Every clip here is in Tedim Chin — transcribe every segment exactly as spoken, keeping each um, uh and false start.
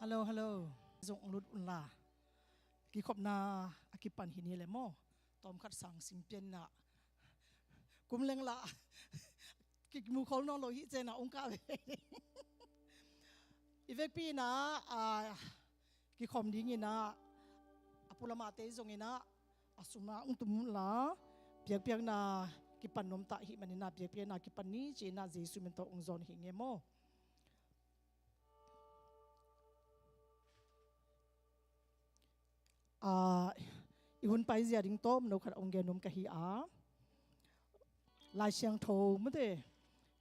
Hello, hello. Zong lut unla. Kikhopna a kipan hi ni le maw. Tawmkhat sang sim pian na. Kum leng la. Kimu khol nawn lo hi cena ong ka ve. I vekpi na, a, kikhom ding ina, a pulamate zong ina, a sumna ong tum unla, biakpiakna kipan nuam ta hi manina, biakpiakna kipan ni cina Jesu min tawh ong zawn hi nge maw. A, i hun paizia ding tawm no khat ong gen nuam ka hi a. Lai Siangtho mute.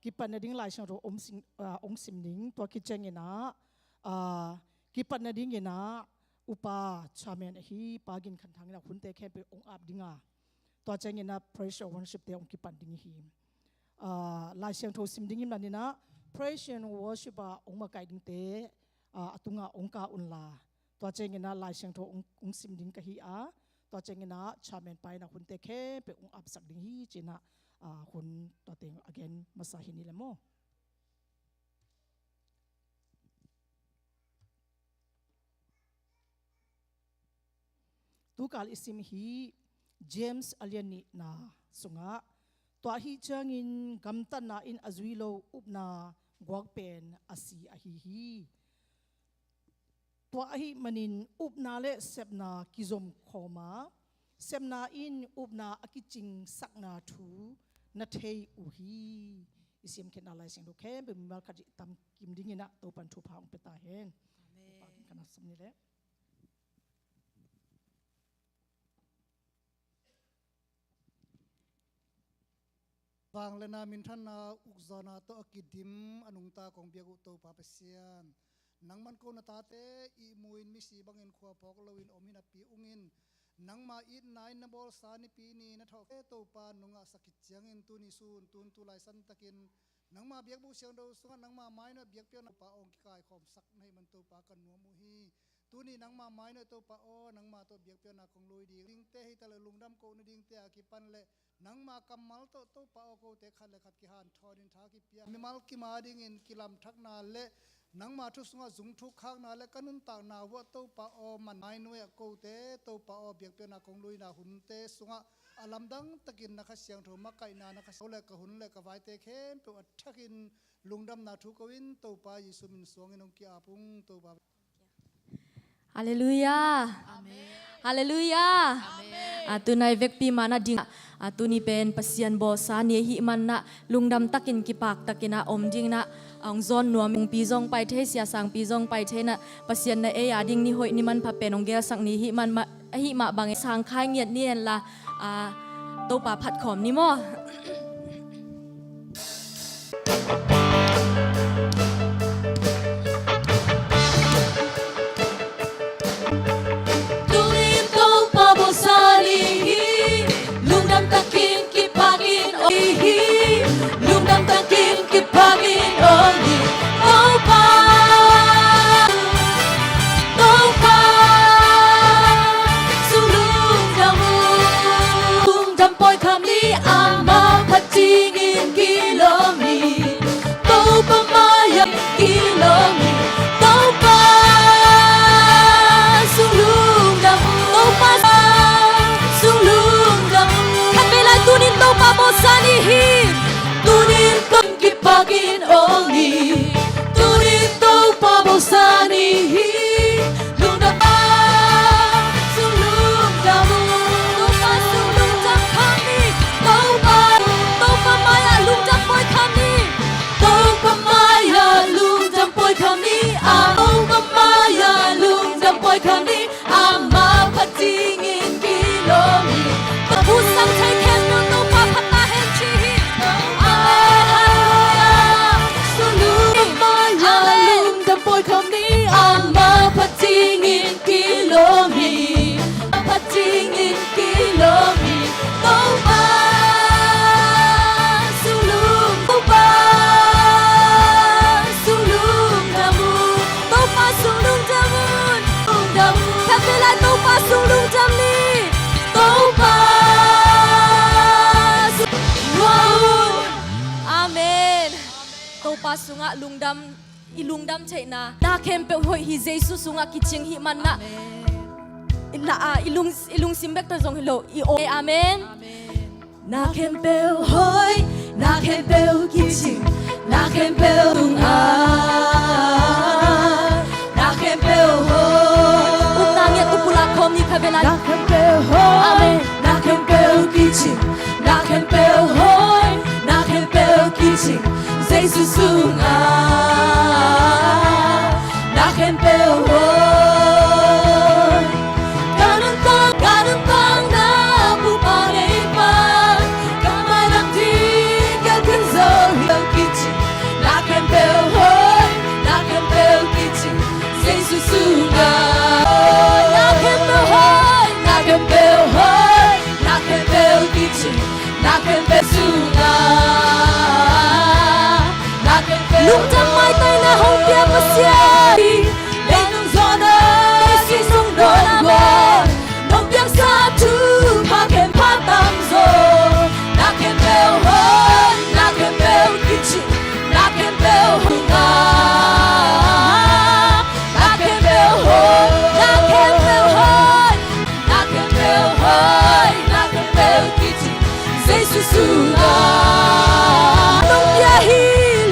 Kipan nading Lai Siangtho ong sim, a, ong sim ding tua kiciang ina, a, kipan nading ina upa chairman ahi Pa Gin Khan Thang ina hunte khempeuh ong ap dinga. Tua ciang ina praise and worship te ong kipan ding hi. A, Lai Siangtho sim ding hi manina praise and worship a ong makaih dingte, a, a tunga ong ka unla. Tua ciang ina Lai Siangtho ong, ong sim ding ka hi a. Tua ciang ina chairman pa ina hunte khempeuh ong apsak ding hi cina, a, hun tua teng a gen masa hi ni le maw. Tukal i sim hi James a lian nihna sungah, tua ahi ciangin gamtatna in a zui lo upna guak pen a si ahi hi. Tua ahi manin upna le sepna kizom khawma, sepna in upna a kicingsakna thu na thei uh hi. I siamkhiatna Lai Siangtho khempeuh mimal khat i tam kim dingina Topan thupha ong pia ta hen. Amen. Topa kan a sam ni le. Vangliatna minthanna ukzawhna tawh a kidim a nungta kong biak uh Topa Pasian, nangman ko na tate ihmu in misi bangin khua phawk loin om hinapi ungin, nangma itna in na bawlsa nipi ni na thawhte Topa nungah sakit ciangin tuni sun tuntu laisantakin nangma biakbuk siangtho sungah nangma mainawh biakpiakna pa ong kikaikhawmsak na hih man Topa ka nuam uh hi. Tuni nangma mainawh Topa aw, nangma tawh biakpiakna kong lui ding dingte hi taleh lungdam ko na dingte a kipan le nangma kammal tawh Topa aw kote khat le khat kihanthawn in tha kipia mimal kim a dingin kilamthakna le nangma thu sungah zung thuk khakna le ka nuntakna vuah Topa aw man mainawh ah kote Topa aw biakpiakna kong luina hunte sungah a lamdang takin na Kha Siangtho makaihna na Kha Siangtho le ka hun le ka vaite khempeuh a thakin lungdamna thu ko in Topa Jesu min suangin hong ki-ap ung Topa. Halleluiah. Amen. Halleluiah. Amen. A, tunai vekpi mana ding a, tuni pen Pasian bawlsa ni ahih manna lungdam takin kipak takin a om dingna a hong zawn nuam ungpi zong pai thei, siasangpi zong pai theina Pasian na ei a ding ni hoih ni manpha pen hong gelsak ni ahih man ma, ahih mah bangin sangkhai ngiat ni en la, a, Topa phatkhawm ni maw? Tunin Topa bawlsa ni hi, lungdam takin kipakin aw ni hi, lungdam takin kipakin aw ni. Topa, Topa, sung lungdam uh, lungdam pawi kham ni, ama phat dingin kilawm hi. Topa mai-ah kilawm hi. Topa sung lungdam uh. Topa sung lungdam uh. Khatvei lai tunin Topa bawlsa ni hi. Tunin Topa kipakin aw ni. Tunin Topa bawlsa ni hi. Lungdam, Topa sung lungdam uh. Topa sung lungdam kham ni. Topa, Topa mai-ah lungdam pawi kham ni. Topa mai-ah lungdam pawi kham ni. A, Topa mai-ah lungdam pawi kham ni. Ama phat dingin kilawm hi. Ka busan thei khempeuh Topa phat ta hen ci hi. Amen. Halleluiah. Sung lungdam mai-ah lungdam pawi kham ni. Ama phat dingin kilawm hi. Ama phat dingin kilawm hi. Topa sung lung, Topa sung lungdam uh. Topa sung lungdam uh. Lungdam uh. Khatvei lai Topa sung lungdam ni. Topa sung lungdam uh. Amen. Topa sungah lungdam i lungdam theihna, na khempeuh hoih hi Jesu sungah kicing hi manah. Amen. I na, ah, i lung, i lungsim bek tawh zong hi lo, i aw. Amen. Amen. Na khempeuh hoih, na khempeuh kicing, na khempeuh lungah, na khempeuh hoih. Upna ngiat uh pulak khawm ni kha ve lai. Na khempeuh hoih. Amen. Na khempeuh kicing, na khempeuh hoih, na khempeuh kicing, Jesu sungah, na khempeuh hoih. Ka nuntak, ka nuntakna bupa nei pan, ka mai lam ding ka kin zo hi kicing, na khempeuh hoih, na khempeuh kicing, Jesu sungah. Na khempeuh hoih, na khempeuh hoih, na khempeuh kicing, na khempeuh sungah. Na khempeuh lungdam maitaina hong pia Pasian. Leitung zawhna, leitung zawhna nong piangsa thupha khempeuh tamzaw, na khempeuh hoih, na khempeuh kicing, na khempeuh hoih, na khempeuh hoih, na khempeuh hoih, na khempeuh hoih, na khempeuh kicing, Jesu sungah nong pia hi.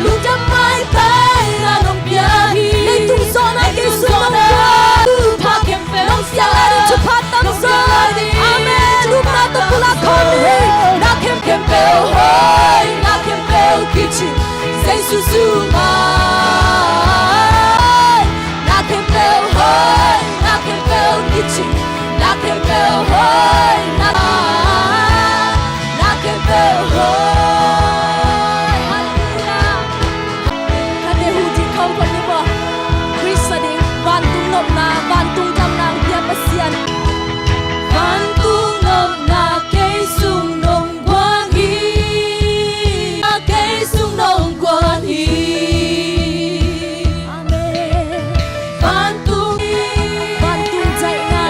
Lungdam maitaina nong pia hi. Leitung zawhna kei sung nong guan. Thupha khempeuh nong siang lai ding, thupha tamzaw. Amen. Upna tawh pulak khawm ni. Na khempeuh hoih, na khempeuh kicing, Jesu sungah. Na khempeuh hoih, na khempeuh kicing, na khempeuh hoih, na, na khempeuh hoih. Halleluiah. Ka te hu ding khawm khawm ni maw. Khrist a ding vantung nopna, vantung damna hong pia Pasian. Vantung nopna kei sung nong guan hi. Kei sung nong guan hi. Amen. Vantung, vantung daihna,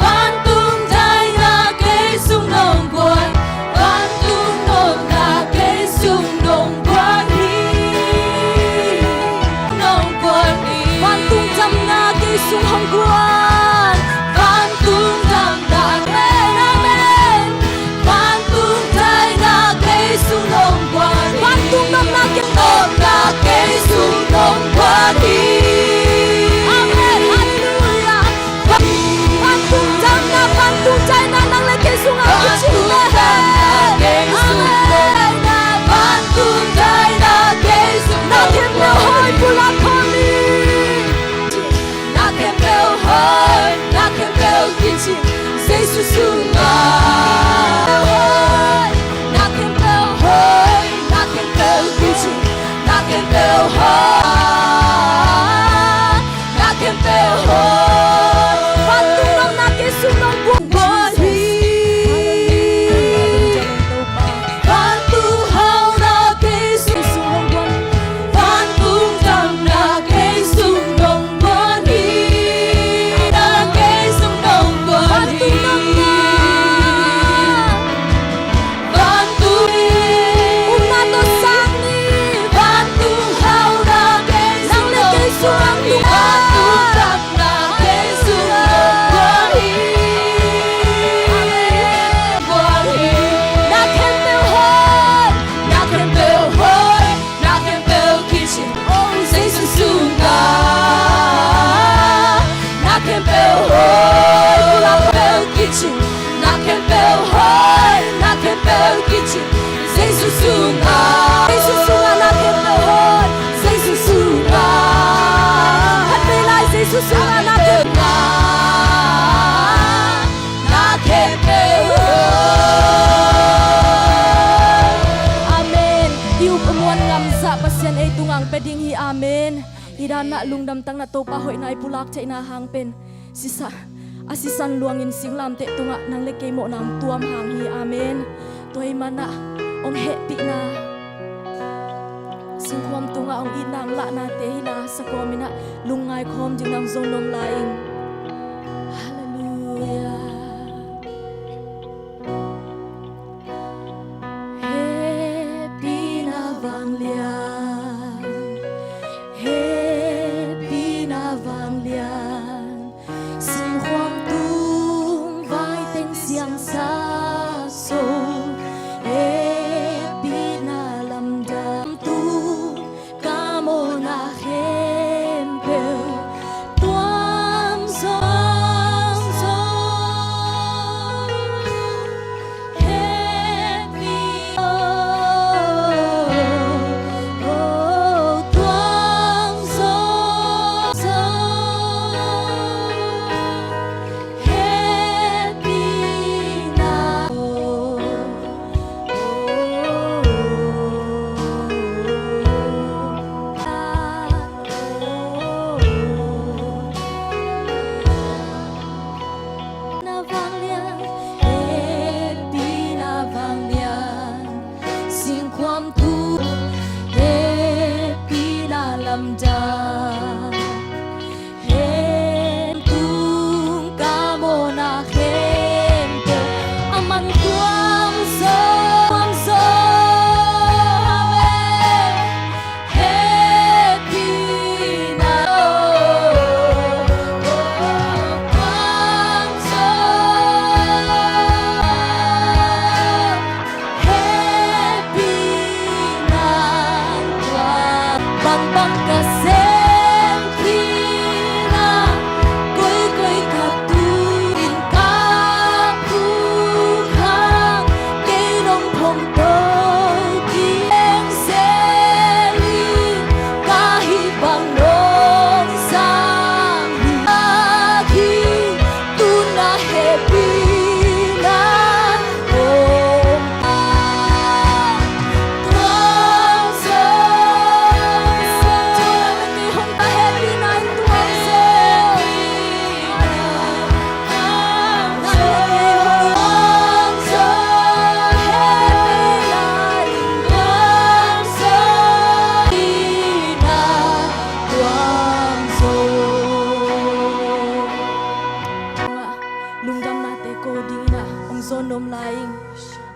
vantung daihna kei sung nong guan. Vantung nopna kei sung nong guan hi. Nong guan hi. Vantung damna kei sung hong guan. Vantung damna, amen, amen. Vantung daihna kei sung nong guan hi. Vantung nopna kei, nopna kei sung nong guan hi. Amen. Halleluiah. Vantung damna, vantung daihna nang le kei sungah kicing leh. Amen. Vantung daihna kei sung nong guan hi. Na khempeuh hoih pulak khawm ni. Na khempeuh hoih, na khempeuh kicing, Jesu sungah. Na khempeuh hoih, na khempeuh kicing, na khempeuh hoih, na khempeuh hoih. Vantung nopna kei sung nong guan hi. Vantung hauhna kei sung nong guan. Vantung damna kei sung nong guan hi. Na kei sung nong guan hi. Vantung, upna tawh sang ni. Vantung hauhna kei sung nong guan hi. Vantung damna kei sung nong guan hi. Guan hi. Na khempeuh hoih, na khempeuh hoih, na khempeuh kicing, Jesu sungah. Na khempeuh hoih, na khempeuh kicing, na khempeuh hoih, na khempeuh kicing, Jesu sungah. Jesu sungah na khempeuh hoih, Jesu sungah. Khat vei lai, Jesu sungah na khempeuh. Na khempeuh. Amen. I up a muan ngam zah Pasian ei tungah hong pia ding hi. Amen. Hih danah lungdam takna Topa hoihna i pulak theihna hang pen sisa, a sisan luangin singlamteh tungah nang le kei mawhna hong tuam hang hi. Amen. Tua ahih manah hong hehpihna, singkhuam tungah hong itna, hong lahnate hi na, sakawm inah lungngai khawm ding nang zong nuam lai in. Halleluiah. Hehpihna vanglian, Hen tung ka mawhna khempeuh a man tuam zo, tuam zo. Amen. Hehpihna tuam zo. Hehpihna tuam, bangbang ka sem khin a, koikoi ka tu in ka phu hang, kei nong phongto kik zel hi, ka hih bang nong zang hi. Tuna hehpihna hong tuam zo. Hehpihna in tuam zo. Tuam zo. Hehpihna in tuam zo. Hehpihna tuam zo. Tungah lungdamnate ko dingin ah hong zawn nuam lai ing.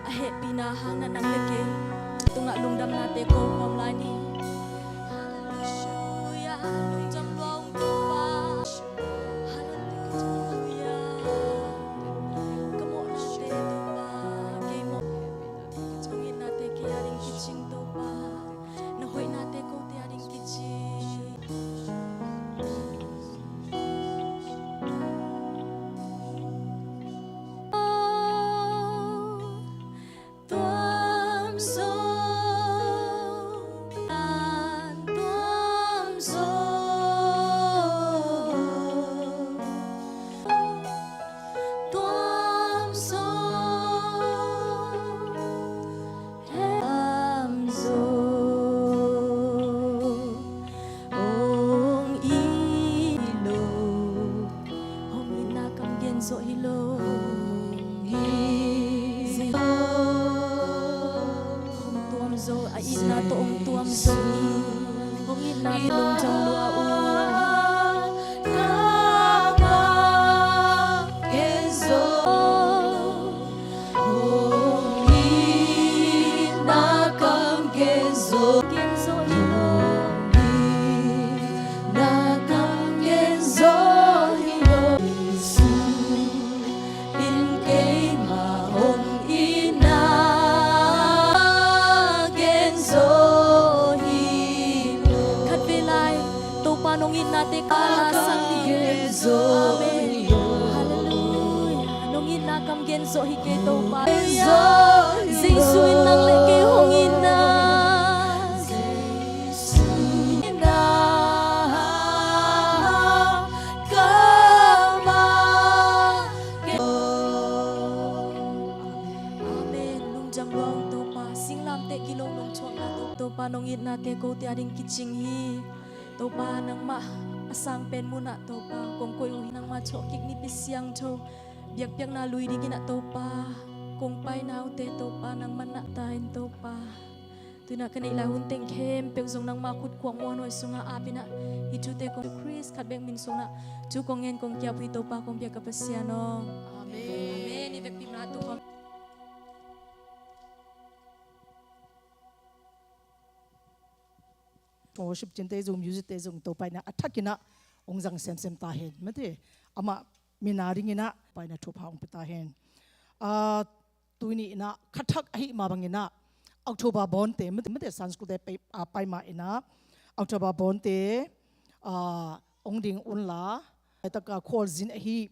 A hehpihna hang na nang le kei tungah lungdamnate ko nuam lai ni. Halleluiah. Lungdam lua ung Topa. Halleluiah. Ka mawhnate Topa, kei mawh. Ka hong itnate kei a ding kicing Topa. Na hoihnate kote a ding kicing. Tuam zo, an tuam zo, tuam zo. Hong it lo, hong itna kam gen zawh hi lo. Hong tuam zo, a itna tawh hong tuam zo hi. Hong itna tawh hong tuam lua uh. Hong itna kam gen zo, gen zo hi lo. Hong itna kam gen zo hi lo. Jesu in keima hong itna gen zo hi lo. Khat vei lai, Topa nong itnate ka la sak ding. Amen. Halleluiah. Nong itna kam gen zo hi kei Topa. Jesu in nang le kei hong itna. Amen. Lungdam lua ung Topa. Singlamteh gilo nong thuakna Topa, nong itnate kote a ding kicing hi. Topa, nangmah a sang pen munah Topa kong koih uh hi. Nangmah thawhkik Nipi siangtho biakpiakna lui dingin ah Topa kong paina uhte Topa nangmah na ta in Topa. Tuna ka neih lai hun teng khempeuh zong nangmah khut khuak muanhuai sungah apin ah hih thute kong Khrist khat bek min sungah thu kong ngen kong kiap uh hi Topa kong biak ka Pasian aw. Amen. Amen. I vekpi mah tu khawm. Worship team te zong, music te zong Topa in ah a thakin ah hong zang semsem ta hen. Mate, amah min a dingin ah Topa in ah thupha hong pia ta hen. Ah, tuni in ah kha thak ahih mah bangin ah October bawnte, mate, mate, Sunday school te pai, ah, pai mah in ah October bawnte, ah, hong ding un la, tak a khualzin ahi,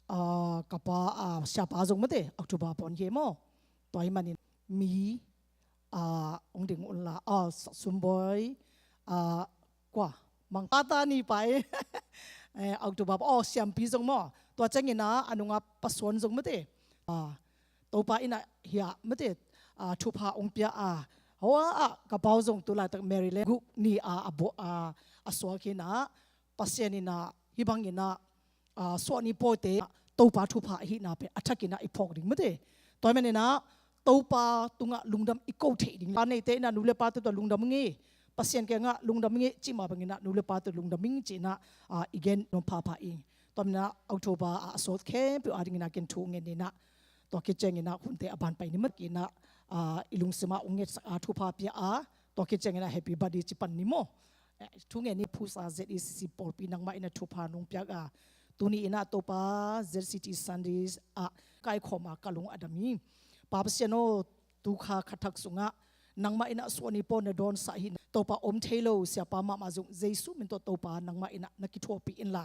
ah, ka pa, ah, siapa zong mate October bawn hi maw. Tua ahih manin mi ah, hong ding un la, ah, Sumbawi, ah, kua, Mangpata ni pai, eh, October, oh, siampi zong maw. Tua ciangin ah, a nunga pasuan zong mate. Ah, Topa in ah hiah mate, ah, thupha hong pia a. Hua ah, ka pau zong tu laitak Maryland guk ni a, a bo, ah, a suak hi in ah, Pasian in ah, hih bangin ah, ah, suahni pawite Topa thupha ahihna pen a thakin ah i phawk ding mate. Tua ahih manin ah Topa tungah lungdam i ko theih ding. Pa neite in ah nu le pate tawh lungdam nge. Pasian kiangah lungdam ing cih mah bangin ah nu le pate lungdam ing ci-in ah, ah, i gen nuam phapha ing. Tua manin ah October ah a sawt khempeuh adingin ah ken thu ngen ning ah, tua khit ciangin ah hunte a ban pai ni mah in ah, ah, i lungsim ah hong ngetsak a thupha pia a, tua khit ciangin ah happy birthday ci pan ni maw. Eh, thu ngen ni. Phusa Z E C C pawlpi nangmah in ah thupha nong piak a, tuni in ah Topa Z C T Sundays ah kaikhawm a ka lung a dam hi. Pa Pasian aw, tu kha kha thak sungah nangmah in ah suahni pawi na dawnsah hi. Topa om thei lo siapa mahmah zong Jesu min tawh Topa nangmah in ah na kithuahpih inla,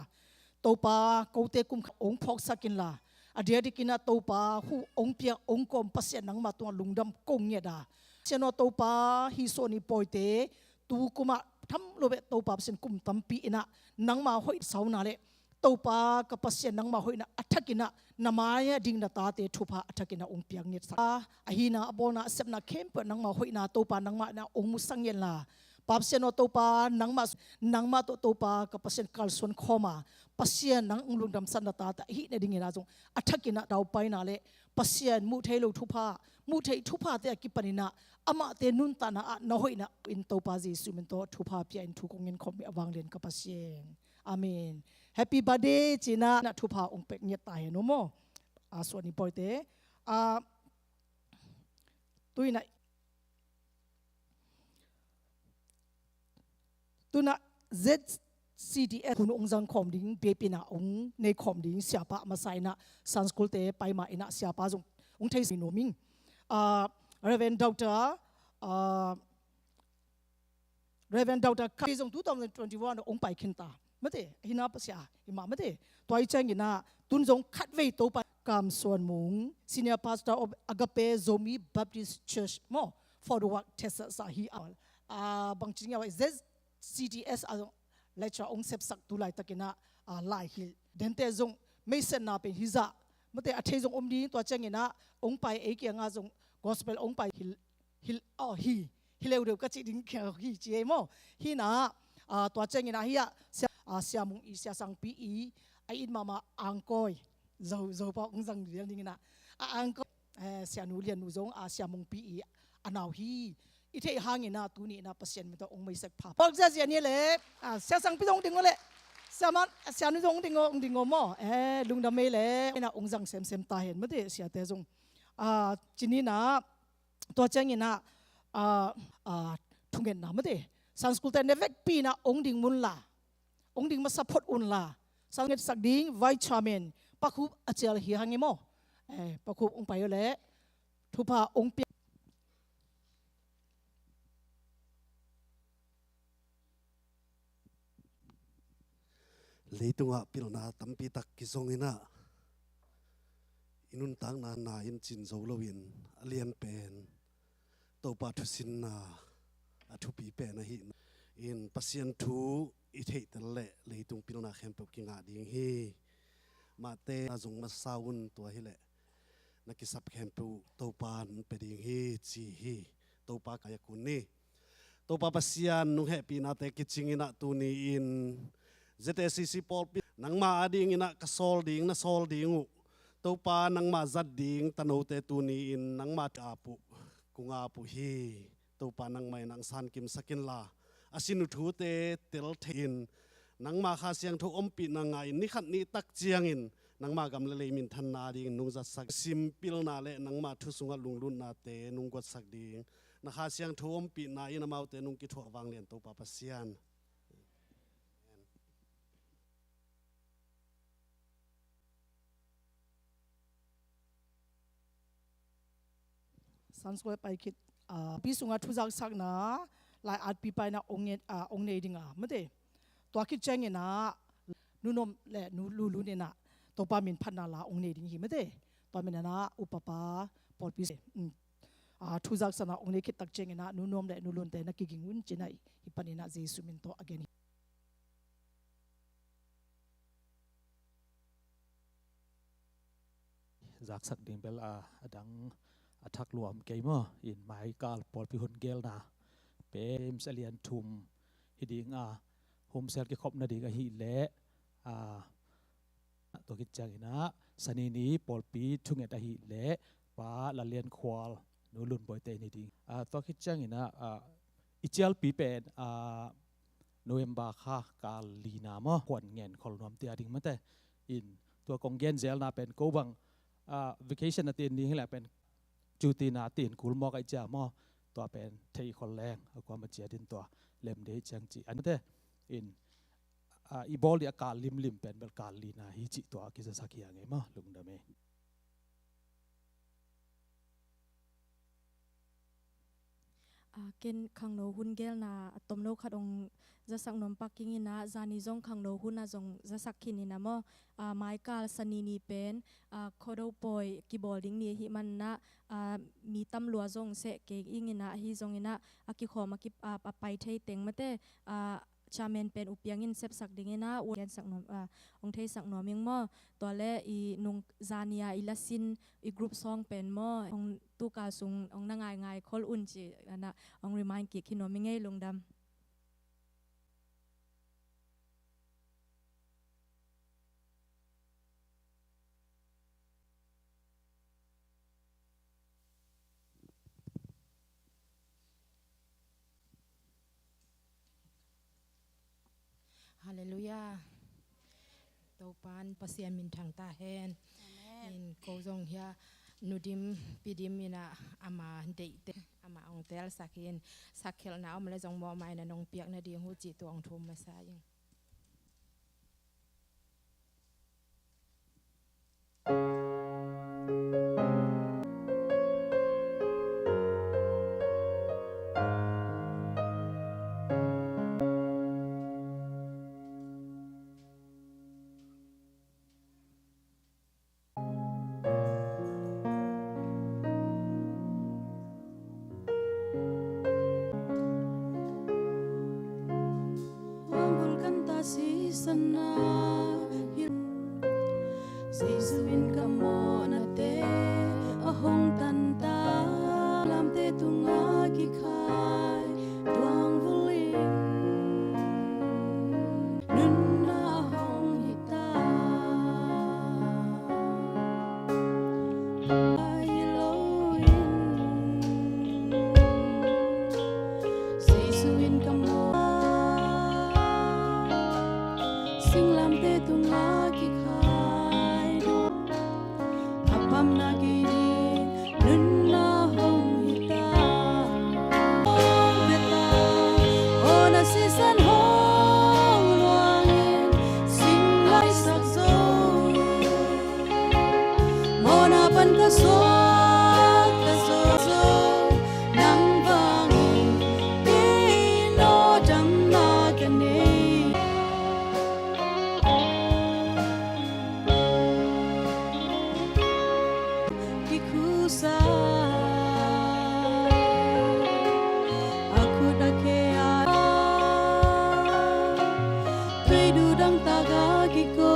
Topa kote kum khat hong phawksak inla, a diakdikin ah Topa hu hong piak hong kawm Pasian nangmah tungah lungdam kong nget a. Pasian aw Topa, hih suahni pawite tu kum ah tham lo beh Topa Pasian kum tampi in ah nangma hoih sauna le Topa ka Pasian nangma hoihna a thakin ah na mai-ah ding na tate thupha a thakin ah hong piak ngetsak a, a hihna a bawlna a sepna khempeuh nangma hoihna Topa nangmah in ah hong musak ngetla, Pa Pasian aw Topa nangmah, nangmah tawh Topa ka Pasian kalsuan khawm a, Pasian nang hong lungdamsakna tate a hih nadingin ah zong a thakin ah daupaina le Pasian muh thei lo thupha, muh theih thuphate a kipanin ah amahte nuntakna ah na hoihna in Topa Jesu min tawh thupha pia in thu kong ngen khawm hi a vanglian ka Pasian. Amen. Happy birthday ci-in ah na thupha hong pek ngiat ta hen uh maw. A suahni pawite. A, tu-in ah, tu-in ah Z C T S hun hong zang khawm ding, biakpiakna hong nei khawm ding, siapa a masa in ah Sunday school-te pai ma in ah siapa zong hong thei si nuam ing. A, Reverend Doctor, a, Reverend Doctor Kap zong two thousand twenty-one hong pai khin ta. Mate, hih na pasia, hih mah mate. Tua hi ciangin ah, tun zong khatvei Topa Kam Suan Mung, Senior Pastor of Agape Zomi Baptist Church maw, for the work test sa hi a. Ah, bangci ngei a Z C T S a zong lecture hong sepsak tu laitakin ah, ah, lai hilh. Dente zong meisenna pen hizah. Mate a thei zong om ding tua ciangin ah, hong pai ei kiangah zong gospel hong pai hilh hilh, oh, hi, hi leudeuh ka cih ding kia hi ci ei maw. Hi na, ah, tua ciangin ah hi ah, sia, ah, Sia Mung i, Sia Sangpi i, a it mahmah angkawi, zo, zo pa hong zang lian dingin ah, a angkawi, eh, Sia Nu Lian Nu zong, ah, Sia Mungpi i, a nau hi. I theih hangin ah, tuni in ah Pasian min tawh hong meisak pha. Pawk zia zia ni le, ah, Sia Sangpi zong hong ding aw le, Sia Man, Sia Nu zong hong ding aw, hong ding aw maw. Eh, lungdam ei le, ina hong zang semsem ta hen, mate, siate zong. Ah, cini na, tua ciangin ah, ah, ah, thungetna mate. Sunday school-te ne vekpi in ah hong ding mun la, hong ding masa phot un la. Sunday ngetsak ding Vice Chairman Pa Khup a cial hi hang i maw. Eh, Pa Khup hong pai aw le. Thupha hong pia. Leitungah pilna tampi tak kizong in ah, i nuntakna na in cin zo loin a lian pen Topa thusinna a thupi pen ahi in, Pasian thu i theihtel leh leitung pilna khempeuh kingah ding hi. Mahte a zong masa un, tua hileh na kisap khempeuh Topa in pia ding hi ci hi. Topa kai a kun ni. Topa Pasian, nong hehpihnate kicing in ah tuni in Z A C C pawlpi nangma ading in ah ka sawl ding, na sawl ding uh. Topa nangma zat ding tanote tuni in nangma ap uh, kong ap uh hi. Topa nangmah in hong sankimsak inla, a sin uh thute tel thei in, nangma Kha Siangtho ompihna ngah in, ni khat ni tak ciangin nangma gam le lei minthanna ding nong zatsak, sim pilna le nangma thu sungah lunglutnate nong guatsak ding, na Kha Siangtho ompihna in amaute nong kithuah vanglian Topa Pasian. Sunday school pai khit, ah, pi sungah thuzaksakna lai atpi paina ong nge-, ah, ong nei ding a, mate. Tua khit ciangin ah, Nu Nuam le Nu Lu Lun in ah, Topa min phatna la ong nei ding hi, mate. Tua min ah, upapa, pawlpi se, um, ah, thuzaksakna ong nei khit tak ciangin ah, Nu Nuam le Nu Lunte na kiging un cin ah, hih panin ah Jesu min tawh a gen hi. Zaksak ding bel a, a dang a thak luam kei maw. In maikal pawlpi hun gelna pen James a lian thum hi ding a, hun sel kikhopna ding ahih leh, a, tua khit ciangin ah Sani ni pawlpi thunget ahih leh Pa Lal Lian Khual, Nu Lun Bawi te in hi ding. A, tua khit ciangin ah, a, I cialpi pen, ah, November kha kal lina maw, khuan ngen khol nuam tia ding mate. In tua kong gen zelna pen ko bang, ah, vacation a tin ding hileh pen cutina tin kul mawk a i cia maw, tua pen thei khol leng a kuama cia din tua lem dei ciang ci an mate. In, ah, i bawl dih a kal limlim pen bel kal lina hi cih tua kizasak hi a ngei maw, lungdam ei. Ah, ken khangno hun gelna a tomno khat ong zasak nuam pak ing ina, zani zong khangno hun a zong zasak khin ina maw. Ah, maikal sani ni pen, ah, Khuado pawi kibawl ding ni ahih manina, ah, mi tam lua zong seh kei ing ina, ahi zong ina a kikhawm a ki, ah, a pai thei teng mate, ah, chairman pen U Piang in sepsak ding ina, u gensak nuam, ah, ong theisak nuam ing maw. Tua le i nung zania i lasin i group song pen maw, ong tukal sung ong na ngaingai khol un ci ana ong remind kik hi nuam ing ei, lungdam. Halleluiah. Topan Pasian minthang ta hen. Amen. In ko zong hia Nu Dim, Pi Dim ina ama deihte ama ong telsak in, sakkhelhna om le zong mawhmaina nong piak nading uh cih tua ong thum masa ing. Hong bul kan ta sisan na hi. Jesu in ka mawhnate a hong tan ta, lamte tunga kikhai duang vul in nunna a hong hi ta. Hi lo in Jesu in ka maw, singlamte tunga kikhai a pamna kei ding nunna hong hi ta. Hong hi ta, aw na sisan hong luangin singlamteh sak zo. Mawhna pan ka suak ta zo, nang vangin kei nawh damna ka nei. Kikhusa a khut a khe a, tuidu dang taka kiko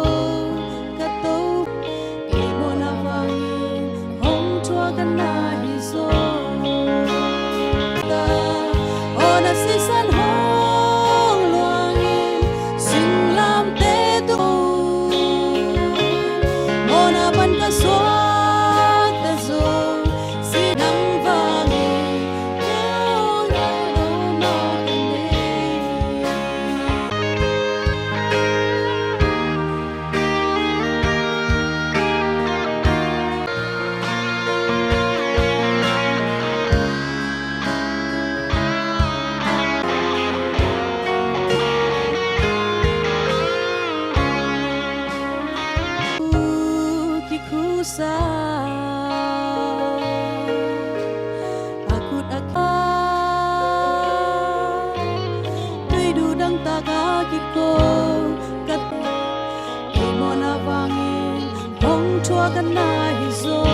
ka to. Kei mawhna vangin hong thuak ka na hi zaw. Aw na sisan hong luangin singlamteh tung mawhna pan ka suak ta zo. Si nang vangin kei nawh damna ka nei. Kikhusa a khut a khe a, tuidu dang taka kiko ka, kei mawhna vangin hong thuak ka na hi zaw.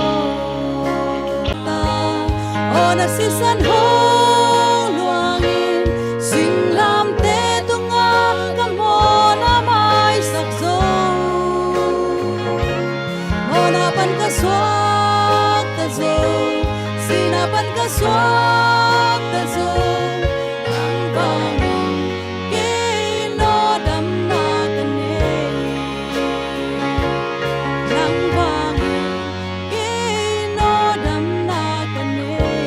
Aw na sisan hong luangin singlamteh tunga ka mawhna maisak zo. Mawhna pan ka suak ta zo, sihna pan ka suak ta zo. Nang vangin kei nawh damna ka nei. Nang vangin kei nawh damna ka nei.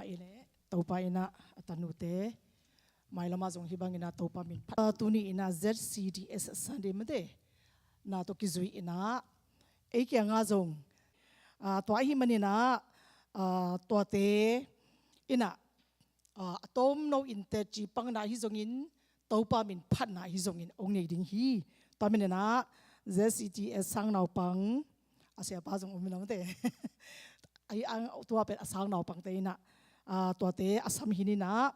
Ei le, Topa in ah a tanute, mailam ah zong hih bangin ah Topa min phat. Ah, tuni in ah Z C D S Sunday mate na tawh kizui in ah, ei kiangah zong, ah, tua ahih manin ah, ah, tuate in ah, ah, a tomno in teci pangna ahi zongin, Topa min phatna ahi zongin hong nei ding hi. Tua manin ah Z C D S sang naupang, a siapa zong om in ah mate. Ahi ang tua pen a sang naupangte in ah, ah, tuate a sam hi in ah,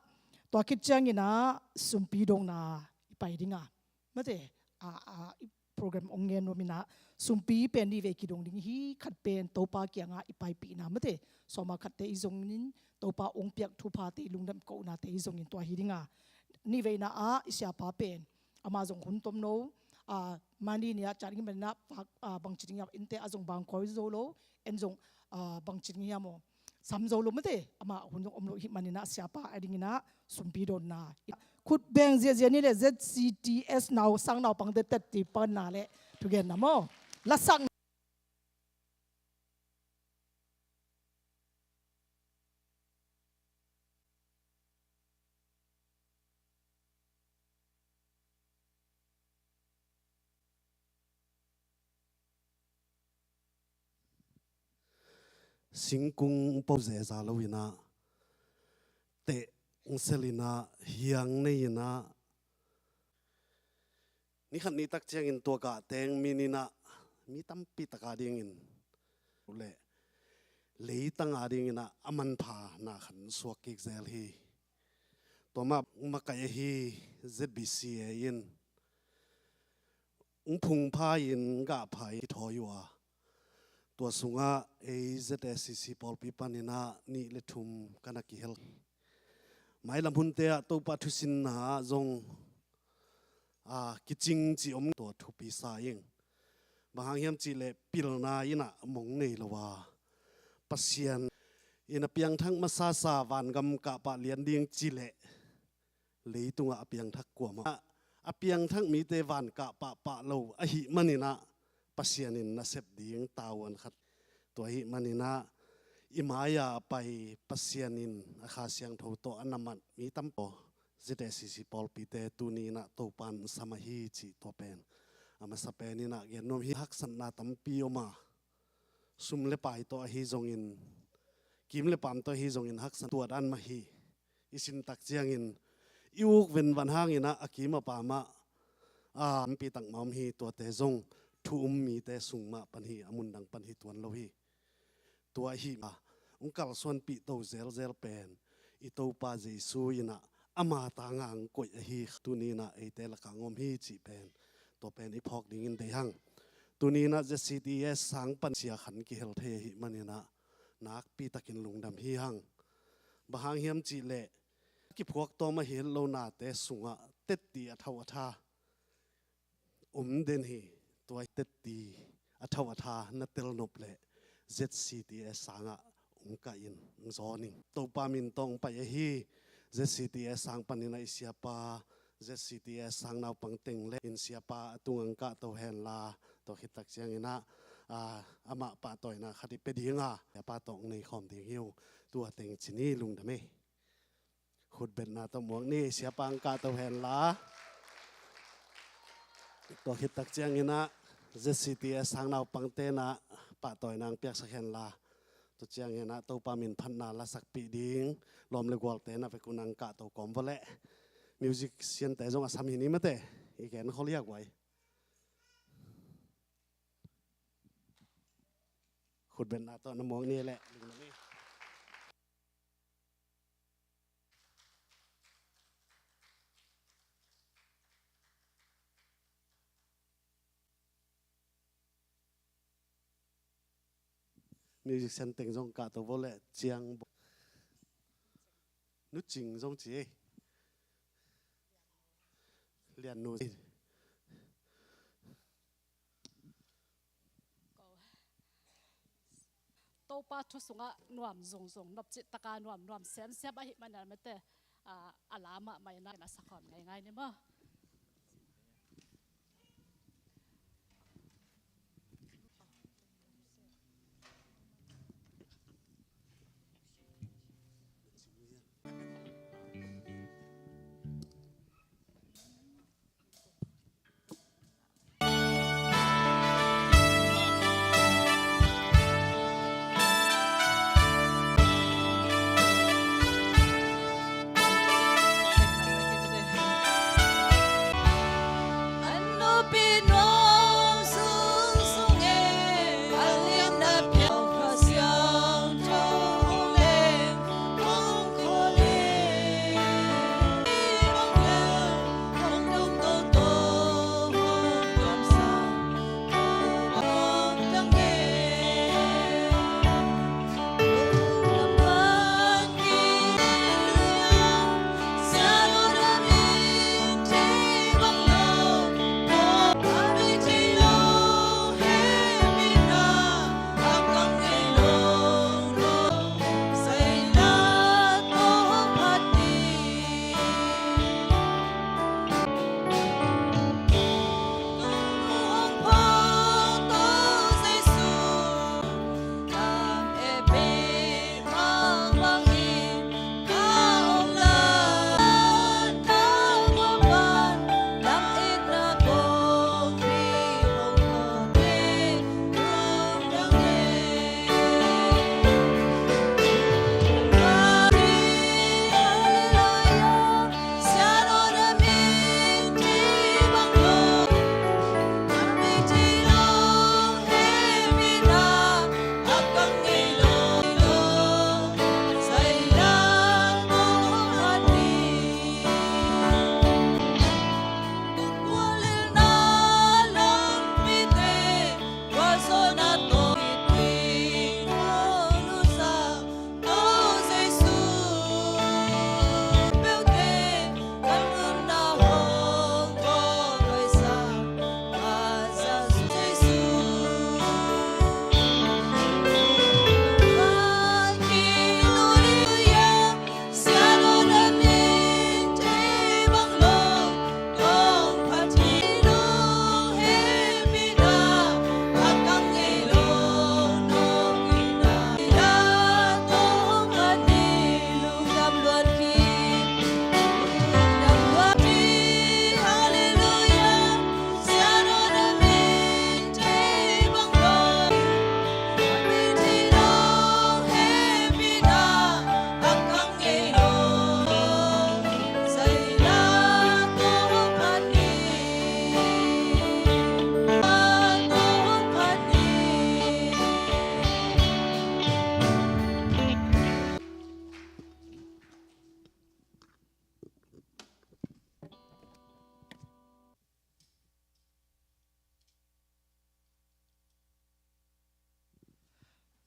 tua khit ciangin ah sumpi dongna i pai ding a, mate, ah, ah, i program hong gen nuam in ah, sumpi pen nihvei kidong ding hi. Khat pen Topa kiangah i paipihna mate, sawma khatte ahi zongin, Topa hong piak thuphate, lungdam kohnate ahi zongin tua hi ding a, nihveina ah i siapa pen amah zong hun tomno, ah, mani ni ah ciat ding hi manin ah, ah, bangci ding hiam, innte ah zong bang khawi zo lo, en zong, ah, bangci ding hiam aw, sam zo lo mate, amah hun zong om lo ahih manin ah siapa a dingin ah sumpi donna. Khut beng ziahziah ni le Z C D S nau sang naupangte tetti panna le thugenna maw, lasak. Singkung po zeza lo in ah, teh hong sel in ah, hiang nei in ah, ni khat ni tak ciangin tua gah teng min in ah, mi tampi tak a dingin le leitang a dingin ah a manpha na khan suak kik zel hi. Tua mah makaih ahi Z B C A in hong phungpha in gahpha in kithawi uh a, tua sungah ei Z S C C pawlpi panin ah nih le thum ka na kihel. Mailam hunte ah Topa thusinna ah zong, a, kicing cih om, tua thupi sa ing. Bang hang hiam cih leh pilna in ah mong nei lo a, Pasian in a piangthak masasa vangam kahpah lian ding cih leh leitungah a piangthak kuamah, a piangthak mite van kahpah pah lo ahih manin ah, Pasian in nasep ding tavuan khat. Tua ahih manin ah i mai-a a pai Pasian in a Kha Siangtho tawh a na mat mi tampi, Z S C C pawlpite tuni in ah Topa in sam ahi cih tua pen a masa pen in ah gen nuam hi. Haksatna tampi om a, sum le pai tawh ahi zongin, kim le pam tawh ahi zongin haksat tuat an mah hi. I sin tak ciangin i uk venvan hangin ah a kim a pam ah, a, tampi tak mah om hi. Tuate zong thu um mite sung mah pan hi, a mundang pan hi tuan lo hi. Tua ahih mah hong kalsuanpih to zelzel pen i Topa Jesu in ah ama tangah hong koih ahi. Tuni in ah eite lakah hong om hi cih pen, tua pen i phawk dingin deih hang. Tuni in ah Z C D S sang pan sia khan kihel thei ahih manin ah nakpi takin lungdam hi hang. Bang hang hiam cih leh kiphuak tawm ahi het lo nate sungah tetti a thau a tha om den hi. Tua tetti a thau a tha na tel nop leh Z C D S sangah hong kah in hong zawn ing. Topa min tawh hong pai ahi Z C D S sang panin ah i siapa, Z C D S sang naupang teng le in siapa a tungah hong kahto henla, tua khit tak ciangin ah, a, amah pahtawina khat i pia ding a, siapa tawh hong nei khawm ding hi uh. Tua teng ci ni, lungdam ei. Khutbetna tawh muak ni, siapa hong kahto henla. Tua khit tak ciangin ah Z C D S sang naupangte in ah pahtawina hong piaksak henla. Tua ciangin ah Topa min phatna lasakpih ding lawm le gualte na vek un hong kahto kawm vawleh. Musiciante zong a sam hi ni mate, i gen khol hiak uai. Khutbetna tawh na muak ni leh. Musician teng zong kahto vawleh, Ciang, Nu Cing zong ci ei. Lian Nu. Topa thu sungah nuam zungzung, nopcih taka nuamnuam semsem ahih manin ah mate, a, a la mahmah in ah na sakhawm ngeingai ni maw.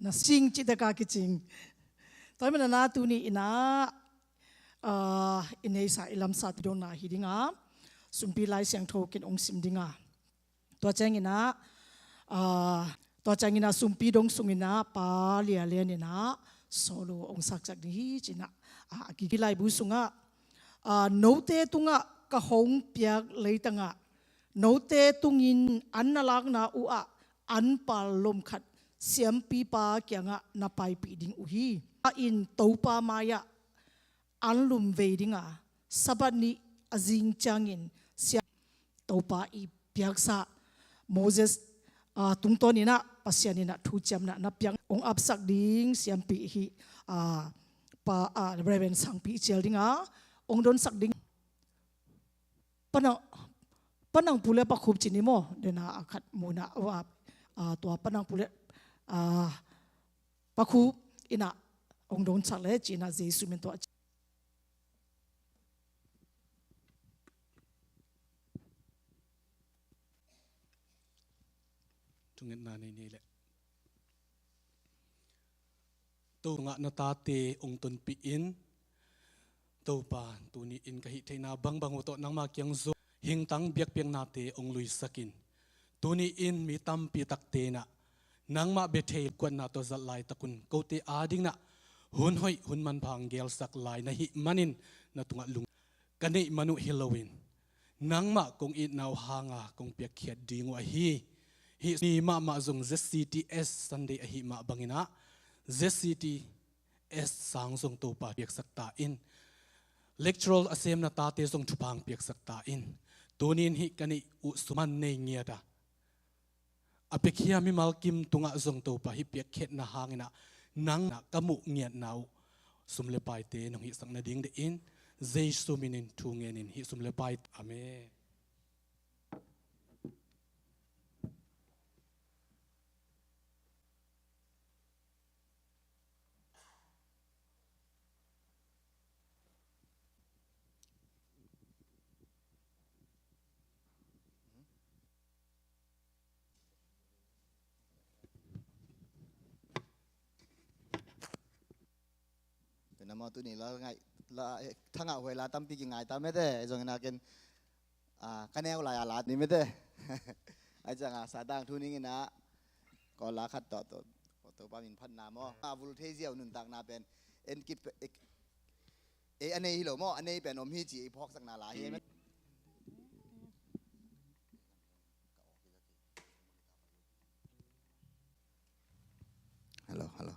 na cing cih taka kicing. Tua hi manin ah tuni in ah, ah, i neihsa i lamsa tawh donna hi ding a, sumpi Lai Siangtho kin ong sim ding a. Tua ciangin ah, ah, tua ciangin ah sumpi dong sungin ah Pa Lia Lian in ah solo ong saksak ding hi ci-in ah, ah, a kiki laibu sungah, ah, note tungah ka hong piak leitangah note tungin an na lakna uh ah anpal lom khat siampipa kiangah na paipih ding uh hi. A in Topa mai-ah an lum vei ding a, Sabbath ni a zing ciangin siam Topa i piaksa Moses, ah, tungtawn in ah Pasian in ah thuciamna na piak ong apsak ding siampi hi, ah, Pa, ah, Reverend Sangpi Cial ding a ong donsak ding. Pa Nang, Pa Nang Pu le Pa Khup ci ni maw, den a khat mun ah, ah, tua Pa Nang Pu le, ah, Pa Khup in ah ong donsak le ci-in ah Jesu min tawh. Thungetna nei ni le. Topa tungah na tate ong tonpih in, Topa, tuni in ka hih theihna bangbang uh tawh nangma kiang zong hingtang biakpiaknate ong luisak in. Tuni in mi tampi takte in ah nangmah bia thei kuatna tawh zat laitak un kote ading in ah hun hoih hun manpha ong gelsak lai na hih manin na tungah lung ka neih man uh hi loin nangmah kong itna uh hanga kong piakkhiat ding uh ahi. Hih ni mahmah zong Z C T S Sunday ahih mah bangin ah Z C T S sang zong Topa piaksak ta in, lecturer a semna tate zong thupha ong piaksak ta in. Tuni in hih ka neih uh sum an nei ngiat a, a piakhia mimal kim tungah zong Topa hih piakkhiatna hangin ah nang na ka muh ngiatna uh sum le paite nong hihsak nading deih in, Jesu min in thu ngen in hih sum le pai. Amen. Tuna maw tuni la ngai, la, eh, thangah huai la tampi kingai ta mete, zong ina ken, ah, ka neu lai a la ni mete. Ai ciang a sa dang thu ning ina, ko la khat tawh, tawh, Topa min phatna maw. A vul thei ziau nuntakna pen, en kip, eh, eh, a nei hi lo maw, a nei pen om hi ci, i phawksakna la hi. Hello, hello.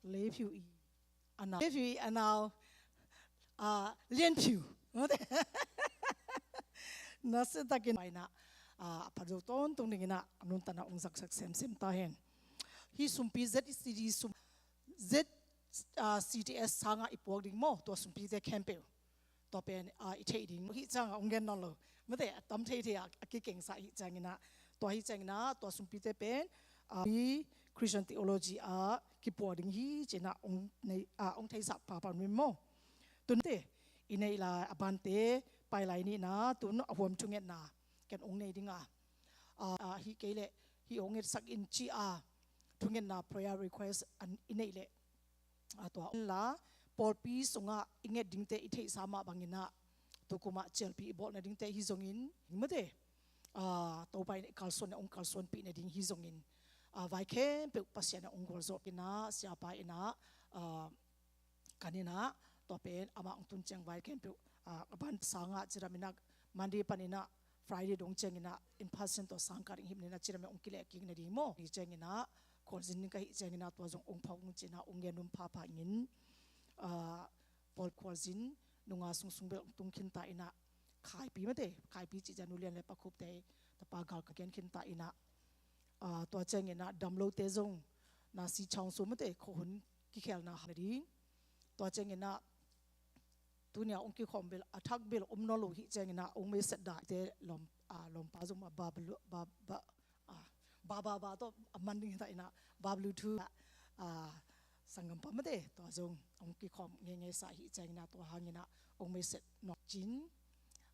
Leiphiu i a nau, Leiphiu i a nau, ah, Lianphiu. Nasiatakin paina, ah, a phat zo tawntung dingin ah nuntakna ong zaksak semsem ta hen. Hih sumpi Z C D sum, Z, ah, C T S sangah i puak ding maw, tua sumpite khempeuh. Tua pen, ah, i theih ding hi ciangah ong gen nawn lo. Mate, a tam theithei ah a kikengsa hi ciangin ah, tua hi ciangin ah tua sumpite pen, ah, i Christian theology ah kipua ding hi ci-in ah ong nei, ah, ong theihsak pahpah nuam maw. Tun te i neih lai a bante pai lai ni na, tun a huam thungetna ken ong nei ding a, ah, ah, hih kei leh hih ong ngetsak in ci a thungetna prayer request an i neih leh, ah, tua la pawlpi sungah i nget dingte i theihsa mah bangin ah tukum ah cialpi i bawl nadingte hi zongin, mate, ah, Topa in i kalsuan, ong kalsuanpih nading hi zongin, ah, vai khempeuh Pasian in ong gualzawhpih in ah, siapa in ah, ah, kan in ah, tua pen amah ong tun ciang vai khempeuh, ah, a ban sangah cidam in ah, Monday panin ah Friday dong ciangin ah in person tua sangkah ding himnin ah cidam in ong kileh kik nading maw. Ni ciangin ah khualzin ding ka hih ciangin ah tua zong ong phawk ung ci-in ah ong gen nuam pahpah ing. Ah, pawl khualzin nunga sungsung bel tung khinta in ah, Khaipi mate, Khaipi cih ciang Nu Lian le Pa Khup te tapa gal ka gen khinta in ah, ah, tua ciangin ah damlote zong Nasi Chawng Su mate, khuahun kikhelna hang nading. Tua ciangin ah tuni a ong kikhawm bel a thak bel om nawn lo hi ciangin ah ong maiset date lawm, ah, lawmpa zong mah Babalu, ba, ba, ah, ba, ba, ba tawh a man ding hi ta in ah, Babalu thu, ah, sanggampa mate, tua zong ong kikhawm ngeingei sa hi ciangin ah tua hangin ah ong maiset nawk cin.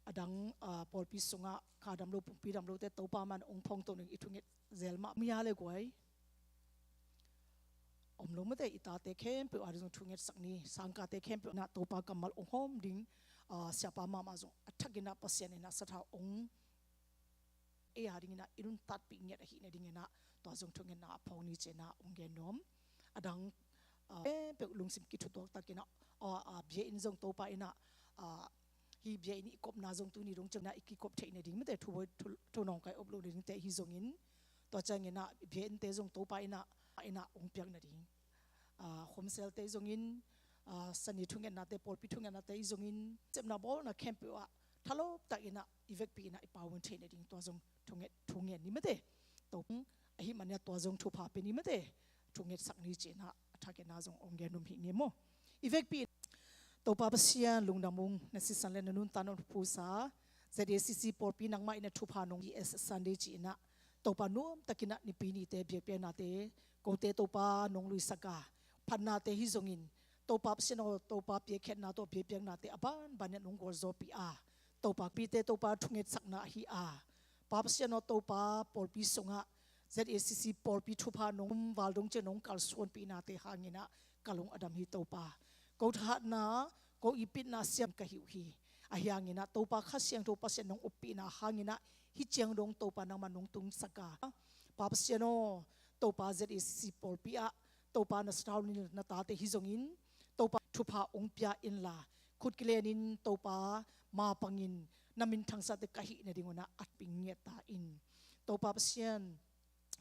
A dang, ah, pawlpi sungah kha damlo, pumpi damlote Topa man ong phawngto ning i thunget zel mah mia le guai. Om lo mate, i tate khempeuh a ding zong thungetsak ni, sangkate khempeuh in ah Topa kammal ong hawm ding, ah, siapa mahmah zong a thakin ah Pasian in ah sathau ong ei a dingin ah i nuntakpih ngiat ahih nadingin ah tua zong thungetna a phawng ni ci-in ah ong gen nuam. A dang, ah, khempeuh lungsim kithutuak takin ah, ah, ah, biakinn zong Topa in ah, ah, hih biakinn i kopna zong tuni dong ciangin ah i kikop theih nading mate, thu bawi thu, thu nawngkai op loh nadingte hi zongin, tua ciangin ah biakinnte zong Topa in ah, in ah ong piak nading, ah, khomselte zongin, ah, sani thungetnate, pawlpi thungetnate hi zongin, sepna bawlna khempeuh ah thalawp takin ah i vekpi in ah i pau mun theih nading tua zong thunget, thungen ni mate. Topa ahih manin ah tua zong thupha pia ni mate. Thungetsak ni ci-in ah a thakin ah zong ong gen nuam hi ing maw. I vekpi Topa Pasian lungdam ung, na sisan le na nuntak nong phusa Z A C C pawlpi nangmah in ah thupha nong, Sunday ci-in ah Topa nuamtakin ah Nipi nite biakpiaknate kote Topa nong luisak a, phatnate hi zongin Topa Pasian aw, Topa piakkhiatna tawh biakpiaknate a banban in ah nong gualzawhpih a, Topa pite Topa thungetsakna ahi a, Pa Pasian aw Topa pawlpi sungah Z A C C pawlpi thupha nong um val dong ciang nong kalsuanpihnate hangin ah ka lung a dam hi Topa. Ko thahatna, ko itpitna siam ka hi uh hi. Ahi hangin ah Topa Kha Siangtho Pasian nong uppihna hangin ah hih ciang dong Topa nangmah nong tungsak a, Pa Pasian aw, Topa Z A C C pawlpi ah Topa na sathau ni, na tate hi zongin Topa thupha ong pia inla, khut kilenin Topa mapangin na minthangsate ka hih nadingun ah atpih ngiat ta in. Topa Pasian,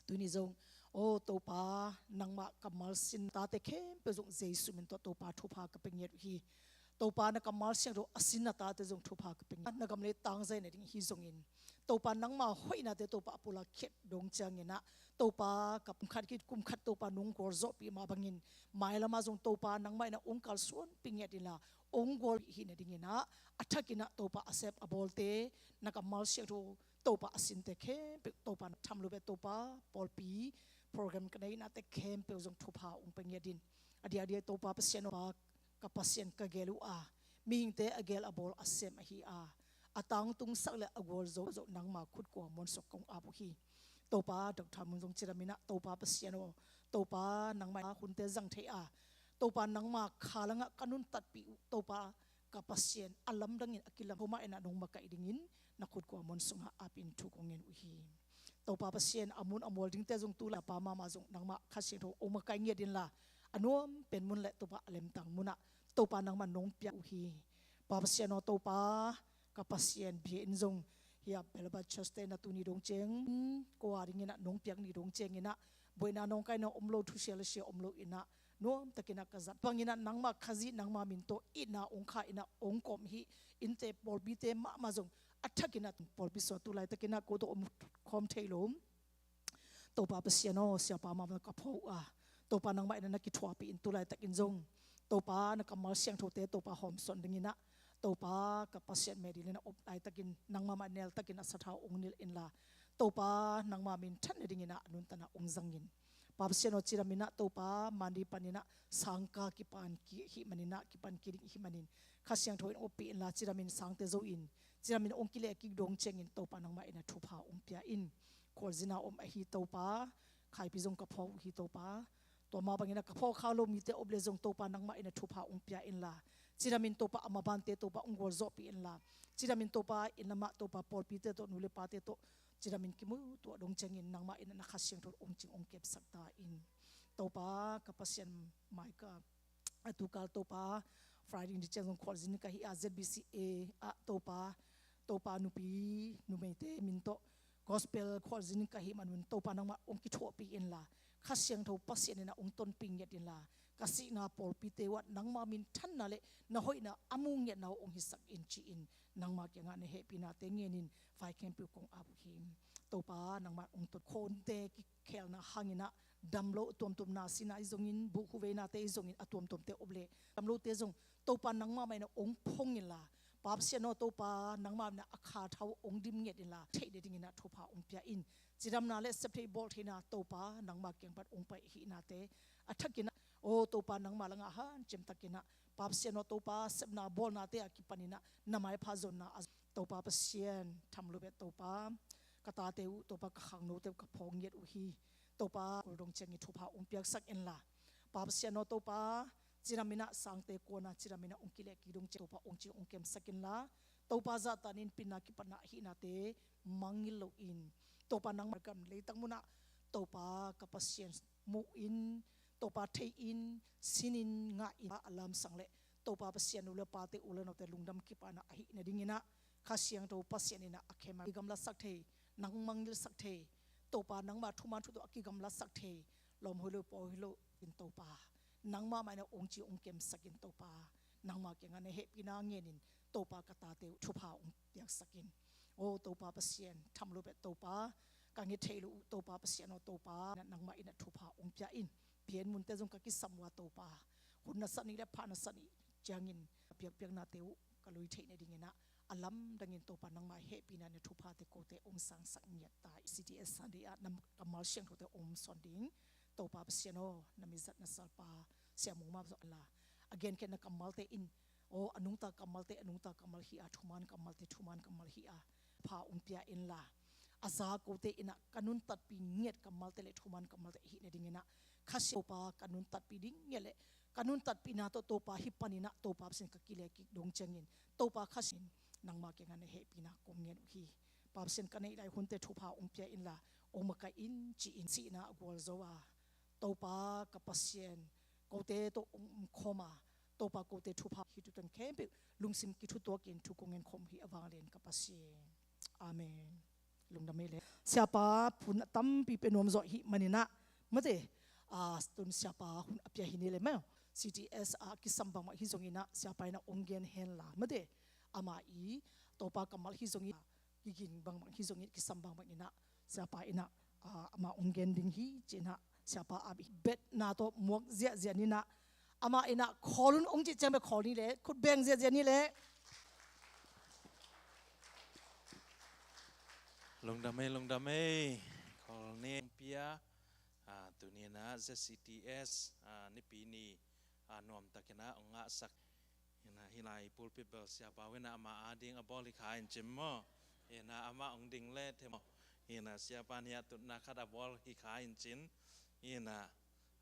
tuni zong, aw Topa, nangmah kammal sin tate khempeuh zong Jesu min tawh Topa thupha ka pia ngiat uh hi. Topa na kammal siangtho a sin na tate zong thupha ka pia ngiat, na gam le tangzai nading hi zongin Topa nangmah hoihnate Topa a pulak khiat dong ciangin ah Topa ka kum khat khit kum khat Topa nong gualzawhpih mah bangin mailam ah zong Topa nangmah in ah ong kalsuanpih ngiat inla ong gual hih nadingin ah a thakin ah Topa a sep a bawlte na kammal siangtho Topa a sinte khempeuh Topa na tham lo beh Topa pawlpi program ka neihnate khempeuh zong thupha ong pia ngiat in. A diakdiak Topa Pasian aw, ka Pasian ka gel uh a, mihingte a gel a bawl a sem ahi a, a tangtungsak le a gualzo zo nangma khut kua muansuak kong ap uh hi. Topa Doctor Mun zong cidam in ah Topa Pasian aw, Topa nangmah hunte zang thei a, Topa nangma kha langah ka nuntakpih uh Topa ka Pasian a lamdangin a kilam thoma in ah nong makaih dingin na khut kua muan sungah apin thu kong ngen uh hi. Topa Pasian a mun a mual dingte zong tu la pa mama zong nangmah Kha Siangtho ong makaih ngiat inla a nuam pen mun le Topa a lemtang munah Topa nangmah nong piak uh hi. Pa Pasian aw Topa ka Pasian bia in zong hia Belaba Church te na tuni dong ciang ko a dingin ah nong piak ni dong ciangin ah buaina nawngkaina om lo, thusia le sia om lo in ah nuamtakin ah ka zat. Bangin ah nangmah Khazih nangmah min tawh itna hong kha in ah hong kawm hi. Innte pawlpite mahmah zong a thakin ah pawlpi sung ah tu laitakin ah ko tawh om khawm thei lo. Topa Pasian aw, siapa mahmah ka pho uh a, Topa nangmah in ah na kithuahpih in tu laitakin zong Topa na kammal siangthote Topa hawmsawn dingin ah, Topa ka Pasian, meidil in ah om laitakin nangmah mah neltakin a sathau hong nilh inla, Topa nangmah minthan nadingin ah a nuntakna hong zang in. Pa Pasian aw, cidam in ah Topa mandi panin ah sangka kipan kik ahih manin ah, kipan kik ding ahih manin Kha Siangtho in oppih inla, cidam in sangte zo in, cidam in hong kilehkik dong ciangin Topa nangmah in ah thupha hong pia in. Khualzin a om ahi Topa, Khaipi zong ka pho uh hi Topa. Tua mah bangin ah ka pho kha lo mite om leh zong Topa nangmah in ah thupha hong pia inla, cidam in Topa a mabante Topa hong gualzawhpih inla, cidam in Topa inn lamah Topa pawlpite tawh, nu le pate tawh cidam in kimu tuah dong ciangin nangmah in ah na Kha Siangtho hong cing hong kepsak ta in. Topa ka Pasian, mai ka a tukal Topa, Friday ni ciang zong khualzin ka hi a, Z B C A ah Topa, Topa nupi numeite min tawh gospel khualzin ka hih manun Topa nangmah hong kithuahpih inla, Kha Siangtho Pasian in ah hong tonpih ngiat inla, ka sihna pawlpite uh ah nangmah minthanna le na hoihna a mu ngiatna uh hong hisak in ci-in nangmah kiangah na hehpihnate ngenin vai khempeuh kong ap uh hi. Topa nangmah hong ton khonte ki khelna hangin ah dam lo tuamtuam, na sina ahi zongin, buhkhu veinate ahi zongin, a tuamtuamte om leh dam lote zong Topa nangmah mah in ah hong phong inla, Pa Pasian aw, Topa nangmah mah in ah a kha thau hong dim ngiat inla, theih nadingin ah thupha hong pia in. Cidamna le septheih bawltheihna Topa nangmah kiang pan hong pai ahihnate a thakin ah, aw Topa nangmah langah hanciam takin ah, Pa Pasian aw, Topa sepna bawlnate a kipanin ah na maipha zonna a, Topa Pasian tham lo beh Topa, ka tate uh Topa, ka khangnote uh ka phawk ngiat uh hi. Topa kul dong ciangin thupha hong piaksak inla, Pa Pasian aw, Topa cidam in ah sangte kuan a, cidam in ah hong kilehkik dong ciang Topa hong cing hong kemsak inla, Topa zahtanin pinna kipatna ahihnate mangngilh loin, Topa nangmah gam leitang munah Topa ka Pasian muh in, Topa thei in, sin in, ngah in, a lamsang leh Topa Pasian, nu le pate, u le naute lungdam kipahna ahih nadingin ah, Kha Siangtho Pasian in ah a khem a kigamlatsak thei, nang mangngilhsak thei, Topa nangmah thuman thu tawh a kigamlatsak thei, lawm hoih lo, pawi hoih lo in Topa nangmah mah in ah hong cing hong kemsak in Topa, nangmah kiangah na hehpihna ngenin Topa ka tate uh thupha hong piaksak in. Aw Topa Pasian, tham lo beh Topa, ka nget theih loh uh Topa Pasian aw, Topa nangmah in ah thupha hong pia in. Pian munte zong ka kisam uh a Topa, hun na sa nih le pha na sa nih ciangin a biakpiaknate uh ka lui theih nadingin ah a lamdangin Topa nangmah hehpihna na thuphate kote hong sangsak ngiat ta. C T S Sunday ah na kammal siangthote hong sawn ding Topa Pasian aw, na mizat na salpa Sia Mung Map Zawh la, a genkhiatna kammalte in, aw a nungta kammalte a nungta kammal hi a, thuman kammalte thuman kammal hi a, pha hong pia inla, a za kote in ah ka nuntatpih ngiat kammalte le thuman kammalte ahih nadingin ah, Kha Siangtho Topa ka nuntatpih ding ngiat le ka nuntatpihna tawh Topa hih panin ah Topa Pasian ka kilehkik dong ciangin Topa Kha Siangtho nangmah kiangah na hehpihna kong ngen uh hi. Pa Pasian, ka neih lai hunte thupha hong pia inla, hong makaih in ci-in sihna a gualzo a, Topa ka Pasian, kote tawh hong omkhawm a, Topa kote thupha hih tutan khempeuh lungsim kithutuakin thu kong ngen khawm uh hi, a vanglian ka Pasian. Amen. Lungdam ei le. Siapa phun a tampi pia nuam zawh hih manin ah, mate, a, tun siapa hun a pia hi ni le maw. C T S a kisam bangbang hi zongin ah, siapa in ah hong gen hen la, mate, ama i Topa kammal hi zongin, kigin bangbang hi zongin, kisam bangbang in ah, siapa in ah, a, ama hong gen ding hi ci-in ah, siapa a betna tawh muak ziahziah ni in ah, amah in ah khawl un hong cih ciang bek khawl ni le, khut beng ziahziah ni le. Lungdam ei, lungdam ei. Khawl ni pia, a, tuni in ah Z C T S, a, nipi ni, a, nuamtakin ah hong ngahsak. In ah hih lai pulpit bel siapa in ah ama ading a bawl hi kha in cin maw. In ah amah hong ding le the maw. In ah siapa in ah tutna khat a bawl hi kha in cin. In ah,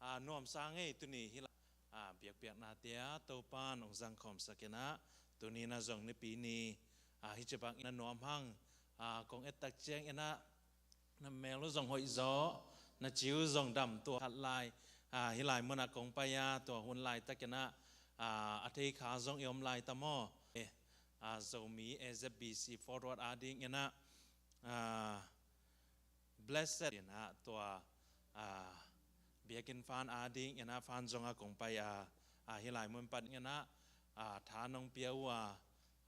a, nuamsa ngei tuni hih lai, a, biakpiaknate ah Topa in hong zangkhawmsak in ah, tuni in ah zong nipi ni, a, hih ci bangin na nuam hang, a, kong et tak ciangin ah, na mel uh zong hoih zaw, na ci uh zong dam, tua khat lai, a, hih lai mun ah kong pai a, tua hun laitakin ah, a, a thei kha zong i om lai ta maw. E, a, Zomi A Z B C Forward adingin ah, a, blessed in ah tua, a, Biakinn fan ading in ah fan zong a kong pai a, a, hih lai mun pan in ah, a, tha nong pia uh a,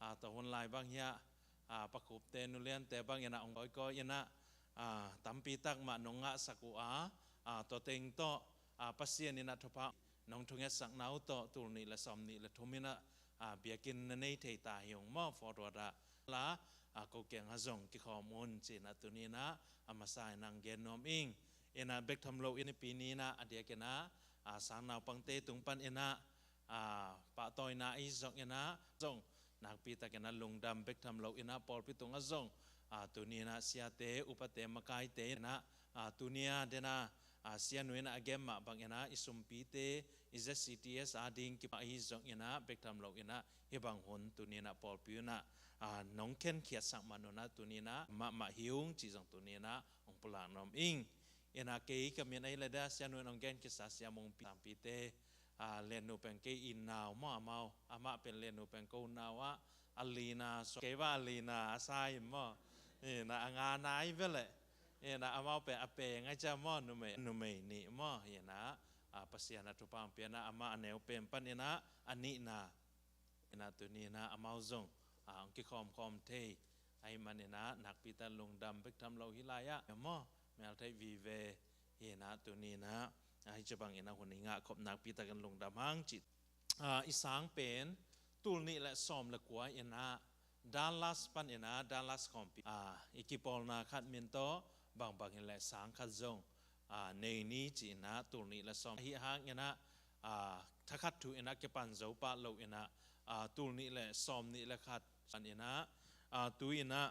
a, tua hun lai bang hiah, a, Pa Khup te, Nu Lian te bang in ah hong kawikawi in ah, a, tampi tak mah nong ngahsak uh a, a, tua teng tawh, a, Pasian in ah thupha nong thungetsakna uh tawh tul nih le sawm nih le thum in ah, a, biakinn na nei thei ta hi ung maw, Fort Worth ah. La, a, ko kiangah zong kikhawm un ci-in ah tuni in ah a masa in ah hong gen nuam ing. In ah bek tham lo in, nipi ni in ah a diakin ah, a, sangnaupangte tung pan in ah, a, pahtawina ahi zong in ah zong nakpi takin ah lungdam bek tham lo in ah pawlpi tungah zong, a, tuni in ah siate, upate, makaite in ah, a, tuni a den a, a, Sia Nu in ah a gen mah bang in ah i sumpite, i Z C T S ading kipan ahi zong in ah bek tham lo in ah hih bang hun tuni in ah pawlpi un ah, a, nong khenkhiatsak man un ah tuni in ah mahmah hi ung cih zong tuni in ah hong pulak nuam ing. In ah kei ka min ahih leh, Sia Nu in hong gen kisa, Sia Mung Pi, Sangpi te, a, Lian Nu pen kei i nau maw, amau, amah pen Lian Nu pen ko nau ah, a lina, so kei bang a lina a sa hi maw. In ah a ngana hi ve leh. In ah amau pen a peng a cia maw, numei, numei nih maw. In ah, a, Pasian a thupha hong pia in ah amah a neu pen pan in ah a nihna in ah tuni in ah amau zong, a, hong kikhawmkhawm thei ahih man in ah nakpi tak lungdam bek tham lo hih lai ah maw, meltheih vive. In ah tuni in ah, a, hih ci bang in ah hun i ngah khop nakpi takin lungdam hang cih. A, i sang pen tul nih le sawm le kua in ah Dallas pan in ah, Dallas khawmpi, a, i kipawlna khat min tawh bangbang hi leh sang khat zong, a, nei ni ci-in ah tul nih le sawm. Ahi hang in ah, a, thakhat thu in ah kipan zo pah lo in ah, a, tul nih le sawm nih le khat pan in ah, a, tu in ah,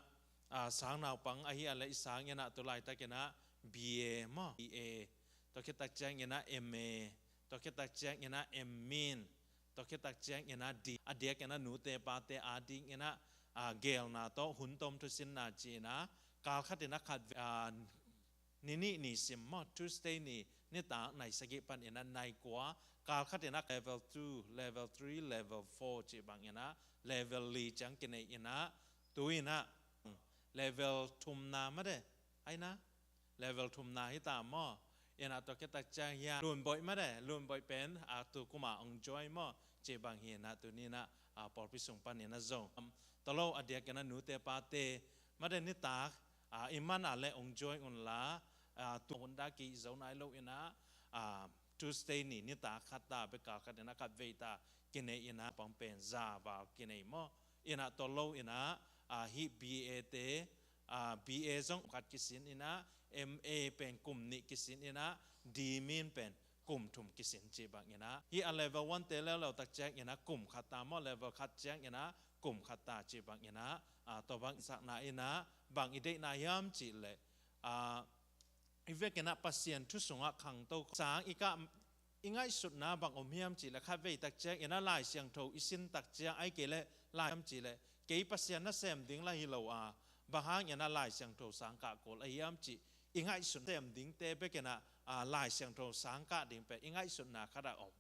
a, sangnaupang ahi a leh i sang in ah tu laitak in ah B A maw, B A, tua khit tak ciang in ah M A, tua khit tak ciang in ah M Min, tua khit tak ciang in ah D, a diak in ah nute pate ading in ah, a, geelna tawh hun tom thusinna ci in ah kal khat in ah khat ve-, a, ni nih ni sim maw, Tuesday ni, nitak nai sagih pan in ah nai kua, kal khat in ah level two, level three, level four ci bang in ah level li ciang kinei in ah, tu in ah level thumna mah de, ai na, level thumna hi ta maw. In ah tua khit tak ciang hiah Lunboih mah de, Lunboih pen, a, tu kum a hong join maw, ci bang hi in ah tuni in ah, a, pawlpi sung pan in ah zong. Tua lo a diak in ah nute pate mah de nitak, a, i man a leh hong join un la, a, tu hun dah ki zo nai lo in ah, a, Tuesday ni nitak khat ta bek kal khat in ah khat vei ta kinei in ah pang pen za val kinei maw. In ah tua lo in ah, a, hih B A te, a, B A zong khat kisin in ah, M A pen kum nih kisin in ah, D Min pen kum thum kisin ci bang in ah. Hih a level one te leuleu tak ciang in ah kum khat ta maw, level khat ciang in ah kum khat ta ci bang in ah, a, tua bang sakna in ah bang i deihna hiam cih leh, a, i vekin ah Pasian thu sungah khangto sang i kah, i ngaihsutna bang om hiam cih leh khat vei tak ciang in ah Lai Siangtho i sin tak ciang ai kei leh Lai hiam cih leh kei Pasian na sem ding la hi lo a, bang hang in ah Lai Siangtho sang kah kul ahi hiam cih i ngaihsut sem dingte bek in ah, a, Lai Siangtho sang kah ding pen i ngaihsutna khat ah om.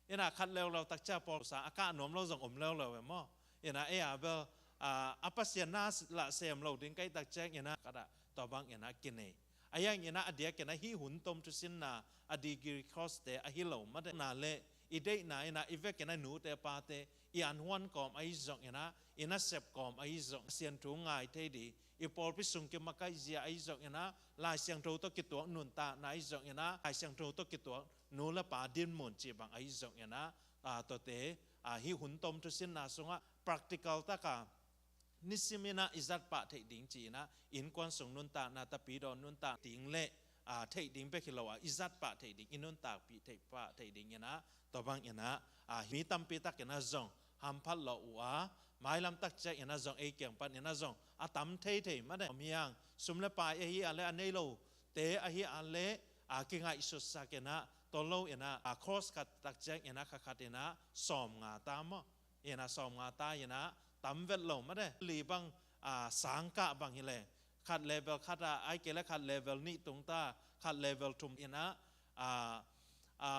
In ah khat leuleu tak ciang pawl sang a kah nuam lo zong om leuleu e maw. In ah ei a bel, a, a Pasian na lah sem lo ding ka hih tak ciang in ah khat ah tua bang in ah kinei. A yang in ah a diak in ah hih hun tom thusinna a degree course te ahi lo mah de na leh i deihna in ah i vekin ah nute pate i anhuan kawm ahi zong in ah, i nasep kawm ahi zong, Pasian thu ngai thei ding, i pawlpi sung kimakaih zia ahi zong in ah, Lai Siangtho tawh kituak nuntakna ahi zong in ah, Lai Siangtho tawh kituak nu le pa dinmun ci bang ahi zong in ah, a, tuate, a, hih hun tom thusinna sungah practical tak a nisim in ah i zat pah theih ding ci in ah, innkuan sung nuntakna, tapidaw nuntak ding leh, a, theih ding bek hi lo a, i zat pah theih ding, i nuntakpih theih pah theih ding in ah, tua bang in ah, a, mi tampi tak in ah zong hamphat lawh uh a, mailam tak ciang in ah zong ei kiang pan in ah zong a tam theithei mah de om hi hang. Sum le pai ahi a leh a nei lote ahi a leh, a, kingaihsutsak in ah, tua lo in ah, a, course khat tak ciang in ah kha khat in ah sawmnga ta maw. In ah sawmnga ta in ah tam vet lo mah de. Li bang, a, sang kah bang hi leh khat level khat ah, ai kei leh khat level nih tung ta, khat level thum in ah, a, a,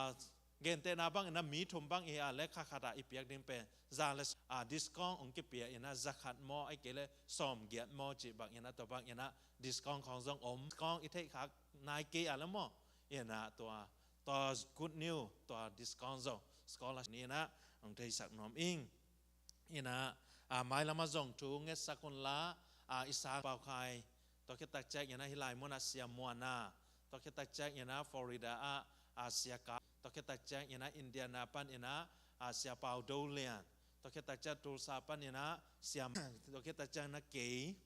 gentehna bang in ah mi thum bang i hi a leh kha khat ah i piak ding pen za le, a, discount hong kipia in ah za khat maw, ai kei leh sawmgiat maw ci bang in ah, tua bang in ah discount khawng zong om. Discount i theih khak nai kei a leh maw. In ah tua tua good news, tua discount zong scholarship ni inah hong theisak nuam ing. Inah, a, mailam ah zong thu ngetsak un la, a, i sang Pau Khai, tua khit tak ciang inah hih lai munah Sia Muana, tua khit tak ciang inah Florida ah, a, Sia Ka, tua khit tak ciang inah Indiana pan inah, a, Sia Pau Do Lian, tua khit tak ciang Tulsa pan inah Sia, tua khit tak ciang inah kei,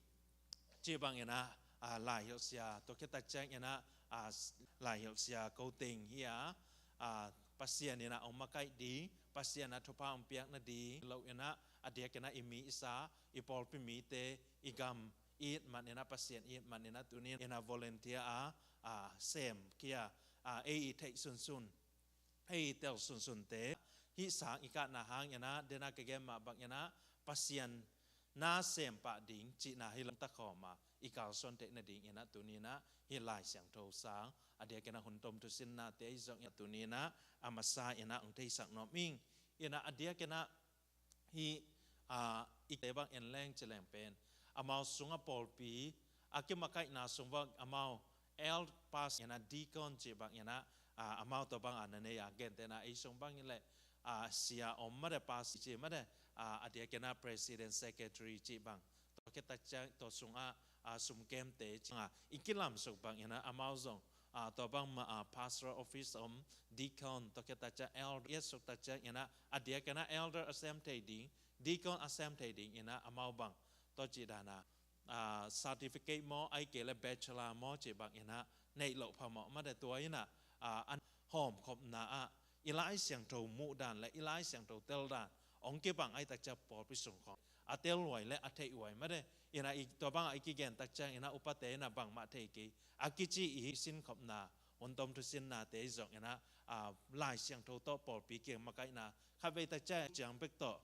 cih bang inah, a, laihilh sia, tua khit tak ciang inah, a, laihilh sia ko teng hi a, a, Pasian inah hong makaih ding, Pasian a thupha hong piak nading lo inah, a diak inah i mi i sa, i pawlpi mite, i gam i it man inah, Pasian i it man inah tuni inah volunteer a, a, sem khia, a, ei i theih sunsun, ei i tel sunsunte, hih sang i kahna hang inah, dena ka gen mah bang inah, Pasian na sem pah ding cihna hi lo, takkhawm a i kalsuan theih nading inah tuni inah hih Lai Siangtho sang, a diak inah hun tom thusinnate i zong inah tuni inah a masa inah hong theisak nuam ing. Inah a diak inah hih, a, i te bang en leng ci leng pen, amau sungah pawlpi a kimakaihna sung bang amau el pas inah deacon cih bang inah, a, amau tua bang a na nei a, gentehna ei sung bang hi leh, a, sia om mah de, pas ci mah de, a, a diak inah president, secretary cih bang, tua khit tak ciang tua sungah, a, sumkemte cih bang a i kilamsuk bang inah amau zong, a, tua bang mah, a, pastoral office om, deacon, tua khit tak ciang elder i et suk tak ciang inah, a diak inah elder a sem thei ding, deacon a sem thei ding inah amau bang, tua cih dan a, a, certificate maw, ahih kei leh bachelor maw cih bang inah neih loh phamawh mah de, tua inah, a, an hawmkhopna ah i Lai Siangtho muh dan le i Lai Siangtho tel dan hong kibang ahih tak ciang pawlpi sung khawng a tel huai le a theih huai mah de. Inah i tua bang a i kigen tak ciang inah upate inah bangmah thei kei a kici i sinkhopna, hun tom thusinnate i zong inah, a, Lai Siangtho tawh pawlpi kiang makaihna, khatvei tak ciang ciang bek tawh,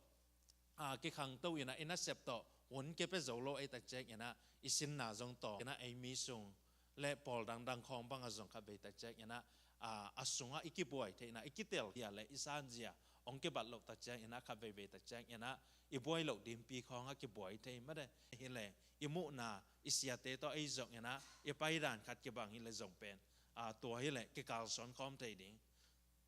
a, kikhangto inah i nasep tawh hun kipia zo lo ahih tak ciang inah i sinna zong tawm inah ei mi sung le pawl dangdang khawng bang a zong khatvei tak ciang inah, a, a sungah i kibuai theihna, i kitel hia le i sanzia hong kibat loh tak ciang inah, khatveivei tak ciang inah i buai loh dingpi khawng a kibuai thei mah de. Hi leh i muhna, i siate tawh ei zong inah i paidan khat kibang hi leh zong pen, a, tua hi leh kikalsuan khawm thei ding.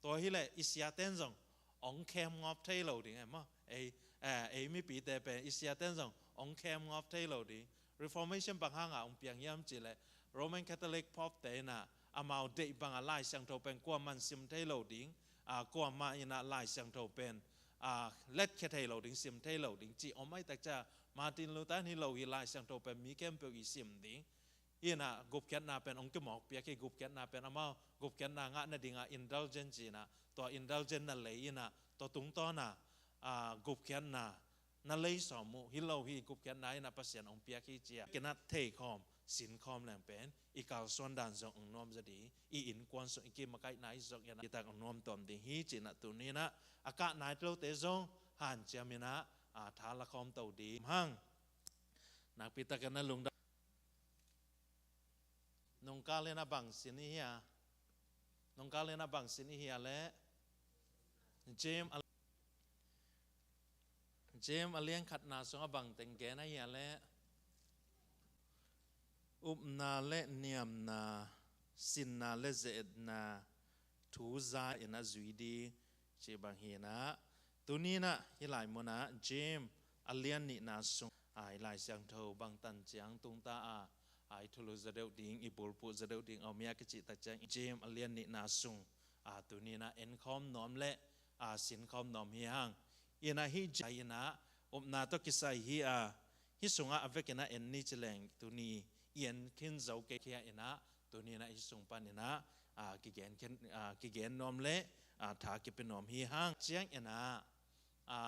Tua hi leh i siaten zong hong khem ngawp thei lo ding e maw. Ei, eh, ei mipite pen i siaten zong hong khem ngawp thei lo ding. Reformation bang hanga hong piang hiam cih leh Roman Catholic Pope te inah amau deih bang a Lai Siangtho pen kuaman sim thei lo ding, a, kuamah inah Lai Siangtho pen, a, letkhia thei lo ding, sim thei lo ding cih om ahih tak ciang, Martin Luther hi lo hi, Lai Siangtho pen mi khempeuh i sim ding. Inah gupkhiatna pen hong kimawkpiak hi, gupkhiatna pen amau gupkhiatna ngah nading a indulgence inah, tua indulgence na lei inah tua tungtawn a, a, gupkhiatna na lei sawm uh hi lo hi, gupkhiatna inah Pasian hong piak hi ci a kinat theikhawm, sinkhawm leng pen i kalsuan dan zong hong nuam zaw ding, i innkuan sung i kimakaihna i zong inah i tak hong nuam tuam ding hi ci inah tuni inah a kah nai lote zong hanciam inah, a, tha la khawm to ding hang. Nakpi takin a lungdam. Nungkal in a bang sin i hia? Nungkal in a bang sin i hia leh? James a, James a lian khatna sung a bang teng gen a hia leh? Upna le niamna, sinna le ze-etna thu za in a zui ding cih bang hi inah, tuni inah hih lai munah James a lian nihna sung, a, i Lai Siangtho bangtan ciang tungta a, a, i thulu zaw deuh ding, i bulphuh zaw deuh ding a om hia ka cih tak ciang, James a lian nihna sung, a, tuni inah enkhawm nuam le, a, sinkhawm nuam hi hang. Inah hih James inah upna tawh kisai hi a, hih sungah a vekin a en ni ci leng tuni i en khin zo kei khia inah, tuni inah hih sung pan inah, a, kigen khin, a, kigen nuam le, a, tha kipia nuam hi hang. Ciang inah, a,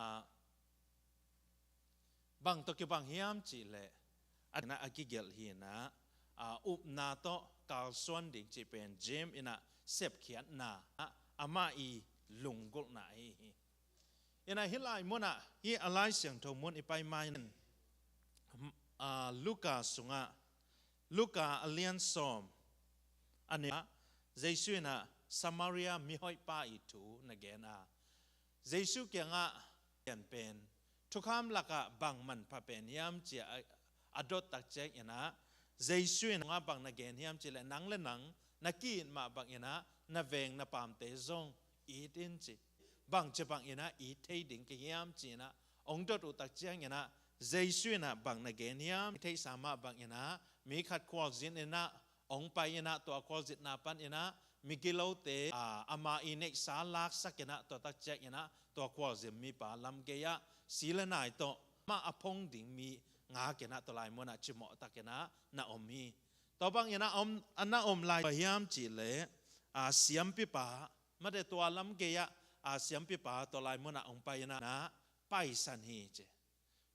bang tawh kibang hiam cih leh, a, inah a kigelh hi inah, a, upna tawh kalsuan ding cih pen James inah sepkhiatna, a, amah i lunggulhna ahi hi. Inah hih lai munah, hih a Lai Siangtho mun i pai ma in, a, Luka sungah, Luka a lian sawm, a neu ah, Jesu inah Samaria mihoihpa i thu na gen a, Jesu kiangah, Pasian pen thukham lakah bang manpha pen hiam ci a, a dot tak ciang inah, Jesu inah bang na gen hiam cih leh, nang le nang na ki-it mah bang inah na veng na paamte zong it in ci. Bang ci bang inah it thei ding ka hiam ci inah ong dot uh tak ciang inah Jesu inah bang na gen hiam i theihsa mah bang inah mi khat khualzin inah ong pai inah tua khualzinna pan inah migilote a, ama i neihsa laksak inah tua tak ciang inah tua khualzin mipa lamgei ah si le nai tawh mah a phong ding mi ngak inah tua lai munah cimawh tak inah na om hi. Tua bang inah om, a na om lai hiam cih leh a, siampipa mate tua lamgei ah a, siampipa tua lai munah ong pai inah na paisan hi ci.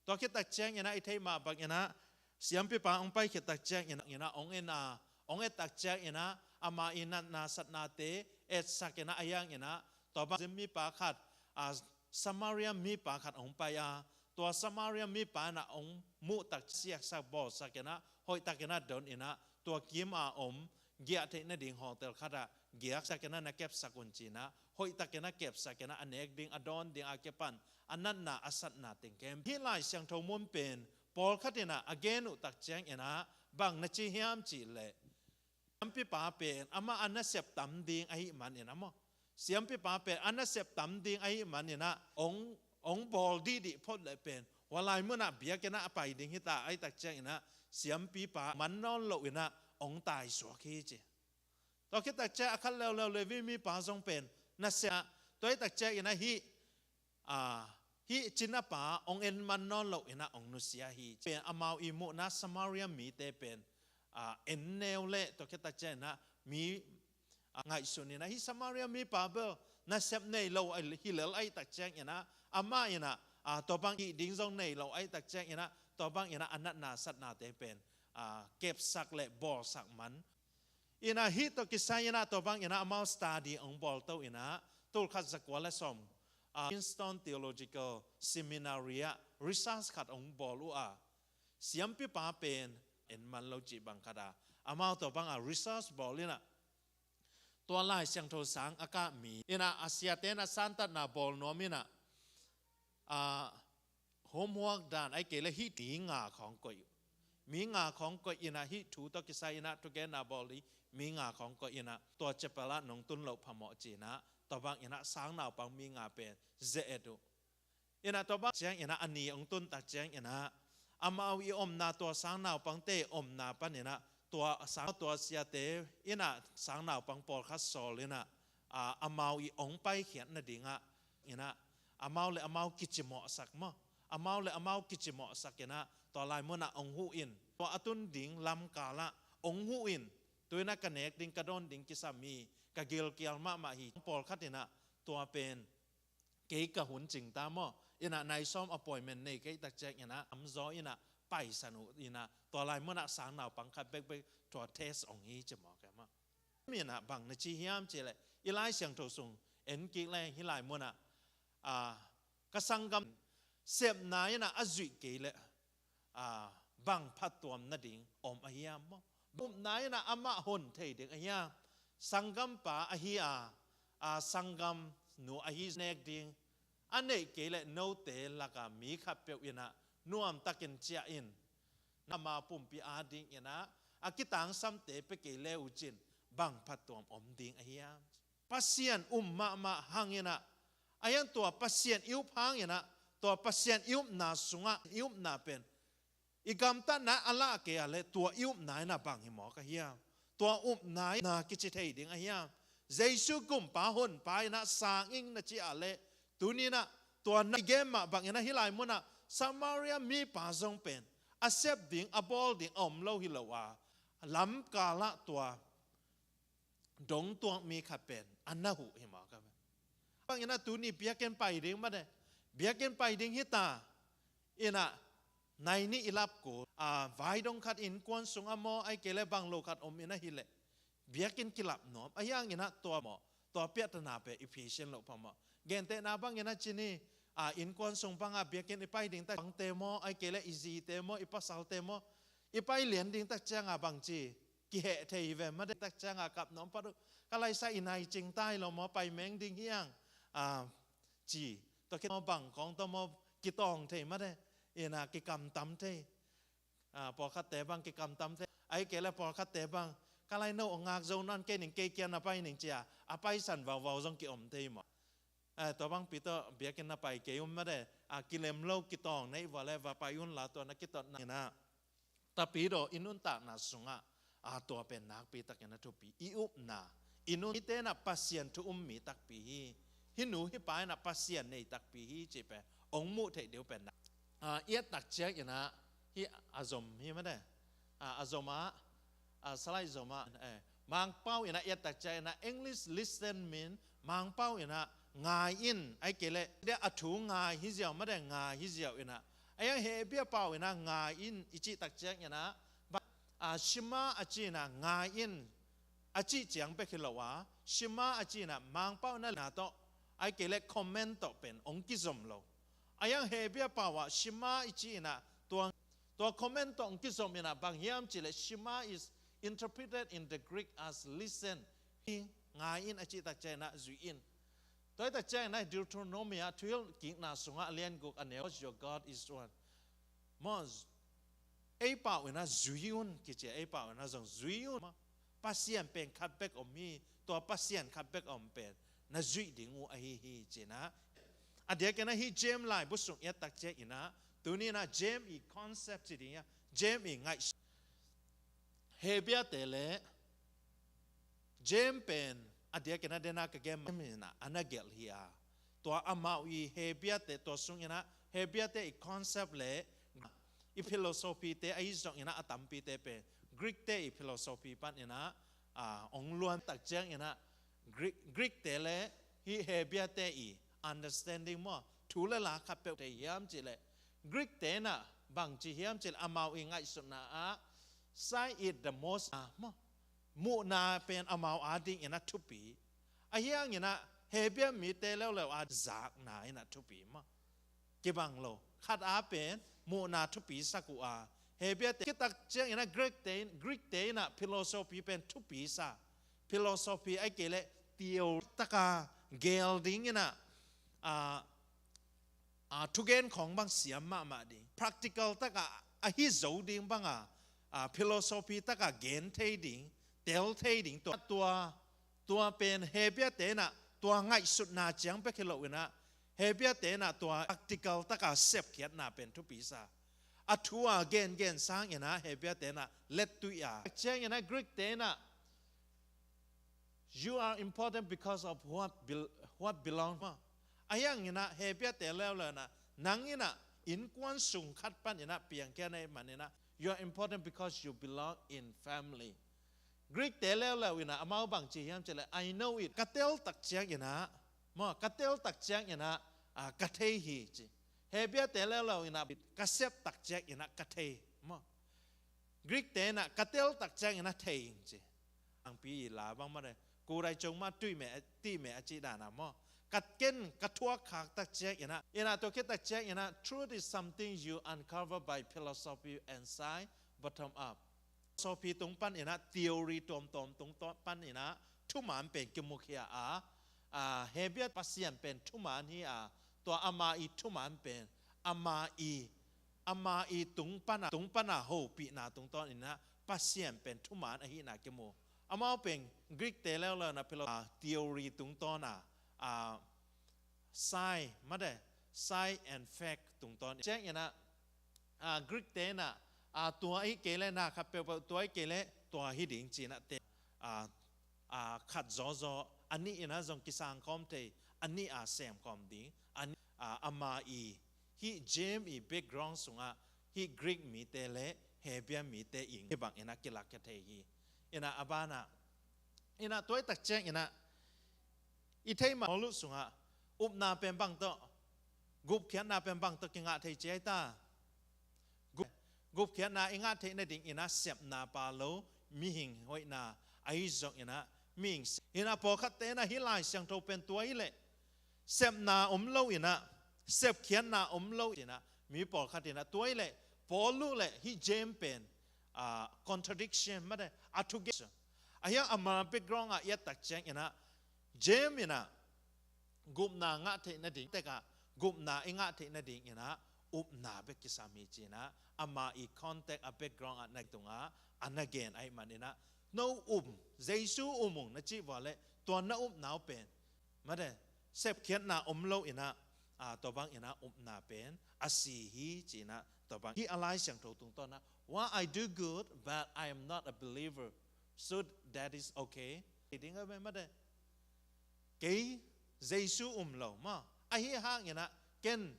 Tua khit tak ciang inah i theih mah bang inah siampipa ong pai khit tak ciang inah, inah ong en a, ong et tak ciang inah ama i natna satnate etsak inah a hiang inah tua bang zin mipa khat a, Samaria mipa khat ong pai a, tua Samaria mipa inah ong muh tak siaksak bawlsak inah hoih tak inah don inah tua kim a om giah theih nading hotel khat ah giaksak inah na kepsak un ci inah hoih tak inah kepsak inah a nek ding a dawn ding a kipan a natna a satna teng khempeuh hih Lai Siangtho mun pen pawlkhat inah a gen uh tak ciang inah bang na ci hiam cih leh siampipa pen amah a nasep tam ding ahih man inah maw, siampipa pen a nasep tam ding ahih man inah ong, ong bawl dihdih phot leh pen hua lai munah biakinn ah a pai ding hi ta ahih tak ciang inah siampipa man nawn loh inah ong taisuak hi ci. Tua khit tak ciang a khat leuleu Levi mipa zong pen nasep, tua ahih tak ciang inah hih a, hih cinapa ong en man nawn loh inah ong nusia hi ci. Pen amau i muhna Samaria mite pen a, en neu leh tua khit tak ciang inah mi a, ngaihsun inah hih Samaria mipa bel nasep nei lo a, hi lel ahih tak ciang inah amah inah a, tua bang hih ding zong nei lo ahih tak ciang inah tua bang inah a natna satnate pen a, kepsak le bawlsak man. Inah hih tawh kisai inah tua bang inah amau study ong bawl to inah tul khat za kua le sawm a, Princeton Theological Seminary ah research khat ong bawl uh a, siampipa pen en man lo cih bang khat a, amau tua bang a research bawl inah tua Lai Siangtho sang a kah mi inah a siate inah santatna bawl nuam inah a, homework dan ahih kei leh hih mi nga khawng koih uh. Mi nga khawng koih inah hih thu tawh kisai inah thugenna bawl ding mi nga khawng koih inah tua chapel ah nong tun loh phamawh ci inah tua bang inah sang naupang mi nga pen ze-et uh. Inah tua bang ciang inah a ni ong tun tak ciang inah amau i omna tua sang naupangte omna pan inah tua sang tua siate inah sang naupang pawlkhat sawl inah a, amau i ong paikhiat nadingah inah amau le amau kicimawhsak maw, amau le amau kicimawhsak inah tua lai munah ong huh in, tua a tun ding lamkal ah ong huh in, tu inah ka nek ding ka dawn ding kisam hi, ka gilkial mahmah hi. Pawlkhat inah tua pen kei ka hun cing ta maw, inah nai sawm appointment nei kei tak ciang inah amzaw inah paisan uh inah tua lai munah sang naupang khat bekbek tua test ong hi ci mawk e maw. Inah bang na ci hiam cih leh i Lai Siangtho sung en kik leng hih lai munah a, ka sanggam sepna inah a zuih kei leh a, bang phattuam nading om a hiam maw? Upna inah amah hon thei ding a hiam? Sanggampa ahi a, a, sanggamnu ahi nek ding a neih kei leh note lakah mi khatpeuh inah nuamtakin ciah in, ama pumpi ading inah a kitangsamte pia kei le uh cin bang phattuam om ding a hiam? Pasian um mahmah hang inah a hiang tua Pasian i up hang inah tua Pasian i upna sungah i upna pen i gamtatna a lah kei a leh tua i upna inah bang hi mawk a hiam? Tua upna inah kici thei ding a hiam? Jesu kumpa honpa inah sang ing na ci a leh tuni inah tua na i gen mah bang inah hih lai munah Samaria mipa zong pen a sep ding a bawl ding a om lo hi lo a, lamkal ah tua dongtuak mi khat pen a na huh hi mawk a. Bang inah tuni biakinn pai ding mate, biakinn pai ding hi ta inah nai nih i lap kul a, vai dong khat innkuan sungah maw ahih kei leh bang lo khat om inah hi leh biakinn kilap nuam a hiang inah tua maw, tua piahtana pen i phisian loh phamawh. Gentehna bang inah ci ni a, innkuan sung bangah biakinn i pai ding tak bangte maw ahih kei leh i zite maw i pasalte maw i pai lian ding tak ciangah bang ci kiheh thei hi ve mate, tak ciangah kap nuam pat uh, ka laisa i nai cing tai lo maw, pai meng ding hiang a, ci. Tua khit maw bang kawng tawh maw kitawng thei mate, inah kikamtam thei a, pawlkhatte bang kikamtam thei, ahih kei leh pawlkhatte bang Ka lai no, ong ngak zo nawn kei ning, kei kia na pai ning ci a, a paisan vauvau zong ki-om thei maw. Eh, tua bangpi tawh biakinn na pai kei un mate, a kilem lo kitawng na hih vua leh va pai un la, tua na kitotna in ah, tapidaw i nuntakna sungah, a tua pen nakpi takin a thupi. I upna, i nun, mite in ah Pasian thu um mi takpi hi. Hih nu hih pa in ah Pasian nei takpi hi cih pen ong muh theih ding uh pen na. A, i et tak ciangin ah, hih a zom hi mate. A, a zom ah, a, slide zom ah, eh, Mangpau in ah i et tak ciangin ah, English listen mean, Mangpau in ah ngai in, ahih kei leh, dia a thu ngai hi ziau mate, ngai hi ziau in ah. A hiang Hebrew pau in ah ngai in i cih tak ciangin ah, ba, a, shema a ci in ah ngai in a cih ciang bek hi lo a, shema a ci in ah Mangpau in ah na tawh, ahih kei leh comment tawh pen ong kizom lo. A hiang Hebrew pau ah shema i ci in ah tua, tua comment tawh ong kizom in ah, bang hiam cih leh shema is interpreted in the Greek as listen. Hi, ngai in a cih tak ciangin ah zui in. Tua hi tak ciangin ah Deuteronomy ah, thuhilhkikna sungah a lian guk a neu, your God is one. Maw, ei pau in ah zui un kici a, ei pau in ah zong zui un maw. Pasian pen khat bek om hi, tua Pasian khat bek om pen na zuih ding uh ahi hi ci in ah. A diakin ah hih James laibu sung i et tak ciangin ah, tuni in ah James i concept ci ding a, James i ngaihsut. Hebrew-te leh James pen a diakin ah den a ka gen in ah a na gelh hi a. Tua amau i Hebrew-te, tua sungin ah Hebrew-te i concept leh i philosophy-te ahi zongin ah a tampite pen Greek-te i philosophy panin ah, a, ong luan tak ciangin ah Greek, Greek-te leh hih Hebrew-te i understanding maw, thu le la khat peuh thei hiam cih leh, Greek-te in ah bangci hiam cih leh amau i ngaihsutna ah, sight is the most, a, maw, muhna pen amau adingin ah thupi. A hiangin ah Hebrew mite leuleu a zakna in ah thupi maw. Kibang lo. Khat a pen muhna thupi sak uh a. Hebrew-te khit tak ciangin ah Greek-te in, Greek-te in ah philosophy pen thupi sa. Philosophy ahih kei leh theory taka gel dingin ah, a, a, thugen khawng bang siam mahmah ding. Practical takah a hi zo ding banga, a, philosophy takah gen thei ding, tel thei ding. Tua, tua, tua pen Hebrew-te in ah tua ngaihsutna ciang bek hi lo in ah, Hebrew-te in ah tua practical takah sepkhiatna pen thupi sa. A thu a gengen sangin ah Hebrew-te in ah lettui a. Ciangin ah Greek-te in ah, you are important because of what bel-, what belong. A hiangin ah Hebrew-te leuleu in ah, nang in ah innkuan sung khat panin ah piangkhia na hih manin ah, you are important because you belong in family. Greek-te leuleu in ah amau bangci hiam cih leh, I know it. Ka tel tak ciangin ah, maw, ka tel tak ciangin ah, a, ka thei hi ci. Hebrew-te leuleu in ah ka sep tak ciangin ah ka thei, maw. Greek-te in ah ka tel tak ciangin ah thei ing ci. Angpi i la bang mah le, ku dai cung mah tui meh, tih meh a cih dan a maw. Ka ken, ka thuak khak tak ciangin ah, in ah tua khit tak ciangin ah, truth is something you uncover by philosophy and science bottom up. Philosophy tung panin ah, theory tuamtuam tung panin ah, thuman pen kimukhia a, a, Hebrew Pasian pen thuman hi a, tua ama i thuman pen, ama i, ama i tung pana, tung pana hopihna tungtawnin ah Pasian pen thuman ahihna kimu. Amau pen Greek-te leuleu in ah philo-, a, theory tungtawn a, a, science, mate, science and fact tungtawn. Ciangin ah, a, Greek-te in ah, a, tua ahih kei leh na khat peuhpeuh, tua ahih kei leh tua hi ding ci-in ah te, a, a, khat zawzaw, a nih in ah zong kisang khawm thei, a nih a sem khawm ding, a nih, a, ama i, hih James i background sungah, hih Greek mite le Hebrew mite in hih bangin ah kilakkhia thei hi. In ah a ban ah, in ah tua hi tak ciangin ah, i theih mah Paul sungah, upna pen bang tawh, gupkhiatna pen bang tawh kingah thei ci ai ta. Gup-, gupkhiatna i ngah theih nadingin ah sepna pha lo, mihing hoihna, ahi zongin ah, mihing se-, in ah pawlkhatte in ah hih Lai Siangtho pen tua hi leh, sepna om lo in ah, sepkhiatna om lo in ah, mi pawlkhat in ah tua hi leh, Paul uh le hih James pen, a, contradiction, mate, a thugen. A hiang ama background ah i et tak ciangin ah, James in ah, gupna ngah theih nading, tekah gupna i ngah theih nadingin ah, upna bek kisam hi ci-in ah, ama i context a background ah na tungah, a na gen ahih manin ah, No um, Jesu um ung na cih vua leh tua na upna uh pen, mate, sepkhiatna om lo in ah, a, tua bang in ah upna pen a si hi ci in ah, tua bang hi a Lai Siangtho tungtawn ah, "Why I do good but I am not a believer, so that is okay?" Hi ding a ve, mate. Kei Jesu um lo maw, ahi hangin ah ken,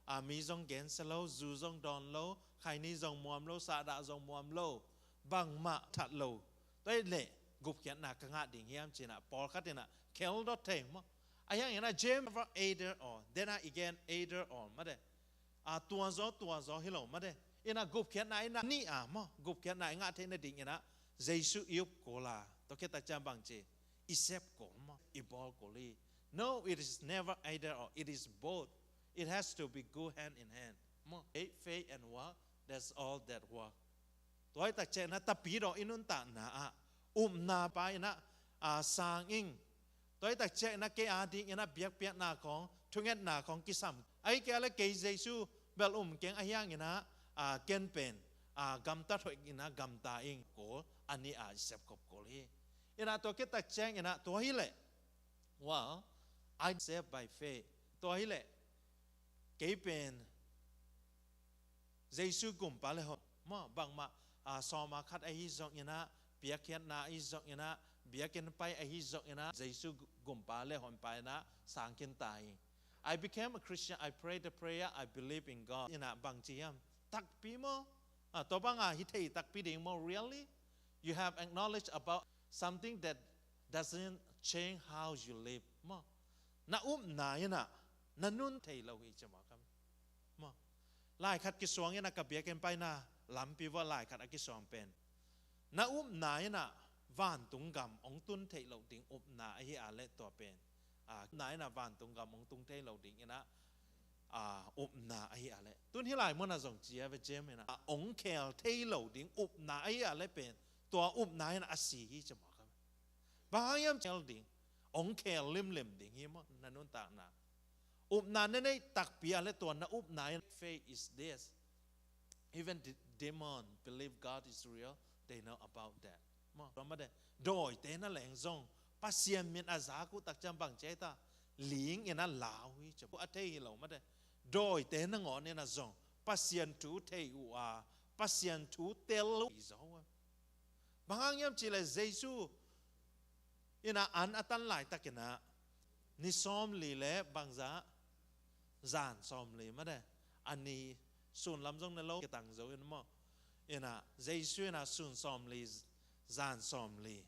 a, mi zong gensia lo, zu zong dawn lo, khaini zong muam lo, sahdah zong muam lo, bangmah that lo, tua hi leh gupkhiatna ka ngah ding hiam ci in ah pawlkhat in ah khel dot thei maw. Ahi hangin ah James never either or, then ah i gen either or, mate. A, tua zaw, tua zaw hi lo, mate. In ah gupkhiatna in ah nih a maw, gupkhiatna i ngah theih nading in ah Jesu i up kul a, tua khit tak ciang bang ci, i sep kul maw, i bawl kul hi. No, it is never either or, it is both. It has to be go hand in hand maw. Faith, faith and work, that's all that work. Tua hi tak ciang in ah Tapidaw i nuntakna ah upna pa in ah, a, sang ing. Tua hi tak ciang in ah kei a ding in ah biakpiakna khawng, thungetna khawng kisam. Ahi kei leh kei Jesu bel um keng, ahi hangin ah, a, ken pen, a, gamtat hoih in ah gamta ing, kul a nih a i sepkhop kul hi. In ah tua khit tak ciang in ah tua hi leh, well, I saved by faith. Tua hi leh kei pen Jesu gumpa le hon maw, bangmah, a, sawma khat ahi zong in ah, piakkhiatna ahi zong in ah, biakinn pai ahi zong in ah, Jesu gu-, gumpa le honpa in ah sang khin ta hi. I became a Christian, I prayed the prayer, I believe in God. In ah bang ci hiam? Takpi maw? A, tua bang a hi thei takpi ding maw? Really? You have acknowledged about something that doesn't change how you live maw. Na upna in ah na nun thei lo hi ci maw, kam maw. Lai khat kisuang in ah ka biakinn paina lampi vua lai khat a kisuang pen, na upna in ah vantung gam hong tun theih loh ding upna ahi a leh tua pen, a, upna in ah vantung gam hong tun theih loh ding in ah, a, upna ahi a leh. Tun hih lai mun ah zong ci a ve, James in ah, a, hong khel thei lo ding upna ahi a leh pen, tua upna in ah a si hi ci maw, kam. Bang hang hiam ci leh ding, hong khel limlim ding hi maw, na nuntakna. Upna na neih takpi a leh tua na upna in, faith is this. Even the demon believe God is real, they know about that. Maw, tua mate, dawite na leng zong Pasian min a zak uh tak ciang bang ci a hi ta, ling in ah lau hi ci a, a thei hi lo mate. Dawite nangawn in ah zong Pasian thu thei uh a, Pasian thu tel uh hi zaw a. Bang hang hiam cih leh Jesu in ah an a tan laitak in ah ni sawmli le bangzah, zan sawmli mate. A ni sun lam zong ne lo, kitang zo in maw. In ah Jesu in ah sun sawmli, zan sawmli.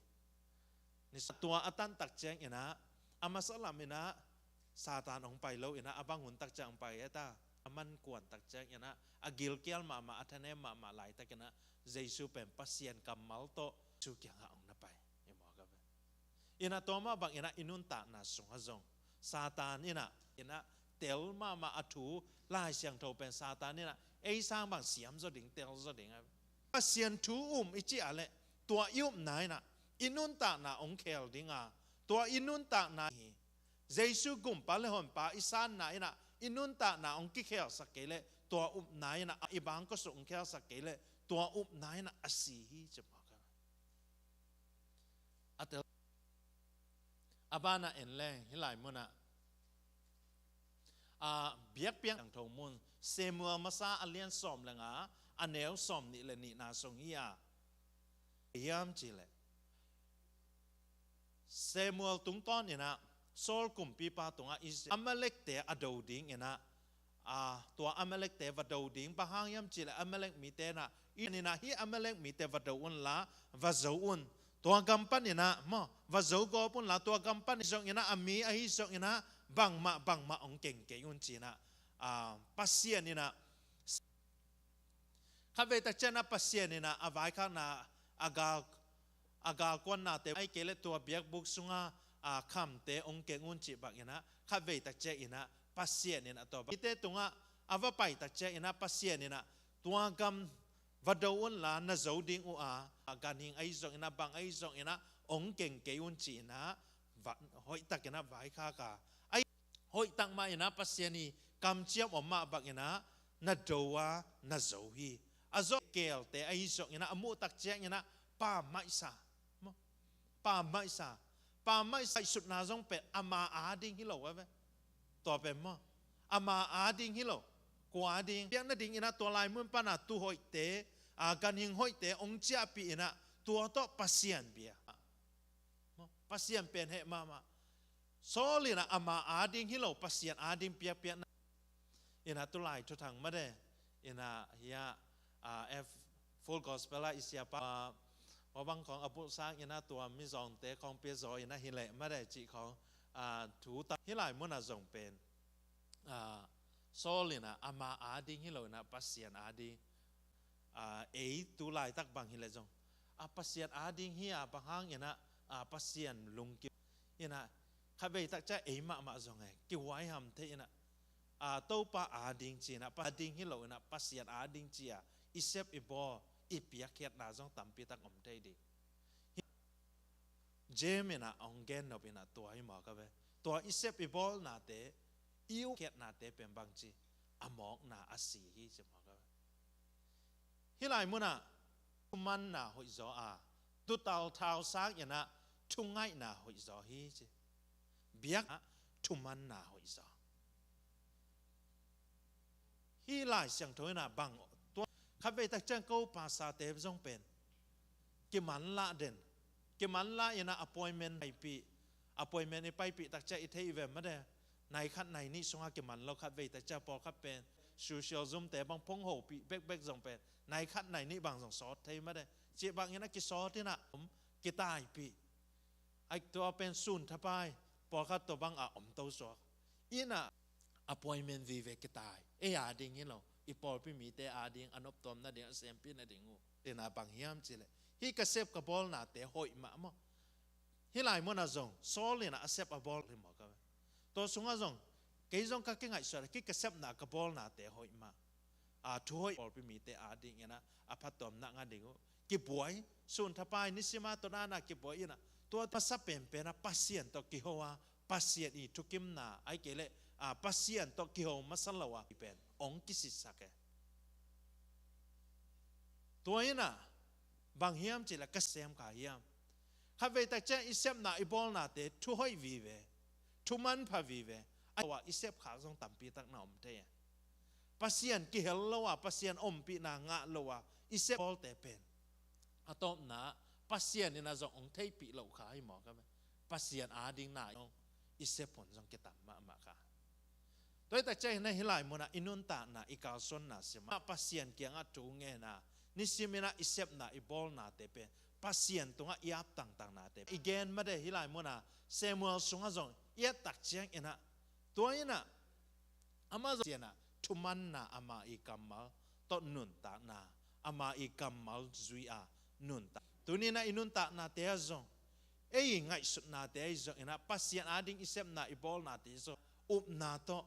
Ni sa-, tua a tan tak ciang in ah, a masa lam in ah Satan hong pai lo in ah, a bang hun tak ciang hong pai a ta, a man kuan tak ciang in ah, a gilkial mahmah, a thanem mahmah laitak in ah, Jesu pen Pasian kammal tawh Jesu kiangah hong na pai. Hi maw, ka ve. In ah tua mah bang in ah i nuntakna sungah zong Satan in ah, in ah tel mahmah a thu, Lai Siangtho pen Satan in ah ei sang bang siam zaw ding, tel zaw ding a. Pasian thu um i cih a leh tua i upna in ah i nuntakna hong khel ding a, tua i nuntakna hi. Jesu gumpa le honpa i sanna in ah i nuntakna hong kikhelsak kei leh tua upna in ah, i bang kosuk hong khelsak kei leh tua upna in ah a si hi ci maw, ka. A tel. A banah en leng hih lai mun ah, a, Biakpiak Siangtho mun, Samuel masa a lian sawm le nga, a neu sawmnih le nihna sung hi a. Hiam cih leh Samuel tungtawn in ah Saul kumpipa tungah Israel, Amalekte a do ding in ah, a, tua Amalekte va do ding. Bang hang hiam cih leh Amalek mite in ah, i in ah hih Amalek mite va do un la, va zo un. Tua gam pan in ah maw, va zo gawp un la, tua gam pan zong in ah a mi ahi zong in ah bangmah, bangmah hong keng kei un ci in ah, a, Pasian in ah khatvei tak ciang ah Pasian in ah a vaikhakna, a gal, a galkuannate, ahih kei leh tua biakbuk sungah, a, khamte hong keng un cih bang in ah, khatvei tak ciang in ah Pasian in ah tua bangte tungah a va pai tak ciang in ah Pasian in ah tua gam va do un la, na zo ding uh a, a ganhing ahi zong in ah, bang ahi zong in ah hong keng kei un ci in ah, va, hoih tak in ah vaikhak a, ai, hoih tak mah in ah Pasian i kamciam om mah bang in ah na do a, na zo hi. A zo kelte ahi zong in ah, a muh tak ciang in ah Pammaihsa maw? Pammaihsa. Pammaihsa ngaihsutna zong pen ama ading hi lo a ve. Tua pen maw? Ama ading hi lo. Kua ading? Biakna ding inah tua lai mun pana tuhoihte, a, ganhing hoihte ong ciahpih inah tua tawh Pasian bia. Maw? Pasian pen heh mahmah. Saul inah ama ading hi lo, Pasian ading piakpiakna. Inah tulai thuthang made. Inah hia, a, F Full Gospel ah i siapa, a, hua bang khawng a bulh sang inah tua mizawngte khawng pia zaw inah hi leh made cih khawng, a, thu ta hi lai munah zong pen. A, Saul inah ama ading hi lo inah Pasian ading. A, ei tu laitak bang hi leh zong. A, Pasian ading hi a bang hang inah, a, Pasian lungkim. Inah khatvei takcia ei mahmah zong e. Kihuai ham thei inah. A, Topa ading ci inah, Pa ading hi lo inah, Pasian ading ci a. I sep i bawl, i piakkhiatna zong tampi tak om thei ding. James inah ong gen nop inah tua hi mawk a ve. Tua i sep i bawlnate, i ukhiatnate pen bangci a mawkna a si hi ci mawk a ve. Hih lai munah thumanna hoih zaw a, tutal thau sang inah thungaihna hoih zaw hi ci. Biak ah thumanna hoih zaw. Hih Lai Siangtho inah bang tua khatvei takciang ko pastorte zong pen kimanlah den. Kimanlah inah appointment paipih. Appointment i paipih takcia i thei i ve made. Nai khat nai nih sungah kiman lo khatvei takcia pawlkhat pen social Zoom-te bang phonghopih bekbek zong pen nai khat nai nih bang zong sawt thei made. Cih bang inah kisawt inah om kitaipih. Ai tua pen sun thapai pawlkhat tua bang a om to suak. Inah appointment vive kitai. Ei ading hi lo. I pawlpi mite ading a noptuam nading a sempih nading uh. Inah bang hiam cih leh hih ka sep ka bawlnate hoih mah maw? Hih lai munah zong Saul inah a sep a bawl hi mawk a ve. Tua sungah zong kei zong ka kingaihsuah a hih ka sepna ka bawlnate hoih mah. A, thuhoih pawlpi mite ading inah a phattuamna ngah ding uh. Kibuai, sun thapai nisima tua nana kibuai inah tua masa penpen ah Pasian tawh kiho a, Pasian i thukimna ai kei leh, a, Pasian tawh kiho masa lo a pen ong kisitsak e. Tua inah bang hiam cih leh ka sem kha hiam? Khatvei takciang i sepna i bawlnate thuhoih vive, thumanpha vive a, i sep khak zong tampi tak na om thei e. Pasian kihel lo a, Pasian ompihna ngah lo a i sep bawlte pen a tawpna Pasian inah zong ong theihpih lo kha hi mawk a ve. Pasian ading na zong i sep hun zong kitam mahmah kha. Tua hi takciang inah hih lai munah i nuntakna i kalsuanna simah Pasian kiangah thu ngen a, nisim inah i sepna i bawlnate pen Pasian tungah i ap tangtangnate pen i gen made. Hih lai munah Samuel sungah zong i et takciang inah tua inah amah zong Pasian ah thumanna, ama i kammal tawh nuntakna, ama i kammal zui a nuntak. Tuni inah i nuntaknate ah zong, ei i ngaihsutnate ah zong inah Pasian ading i sepna i bawlnate zong upna tawh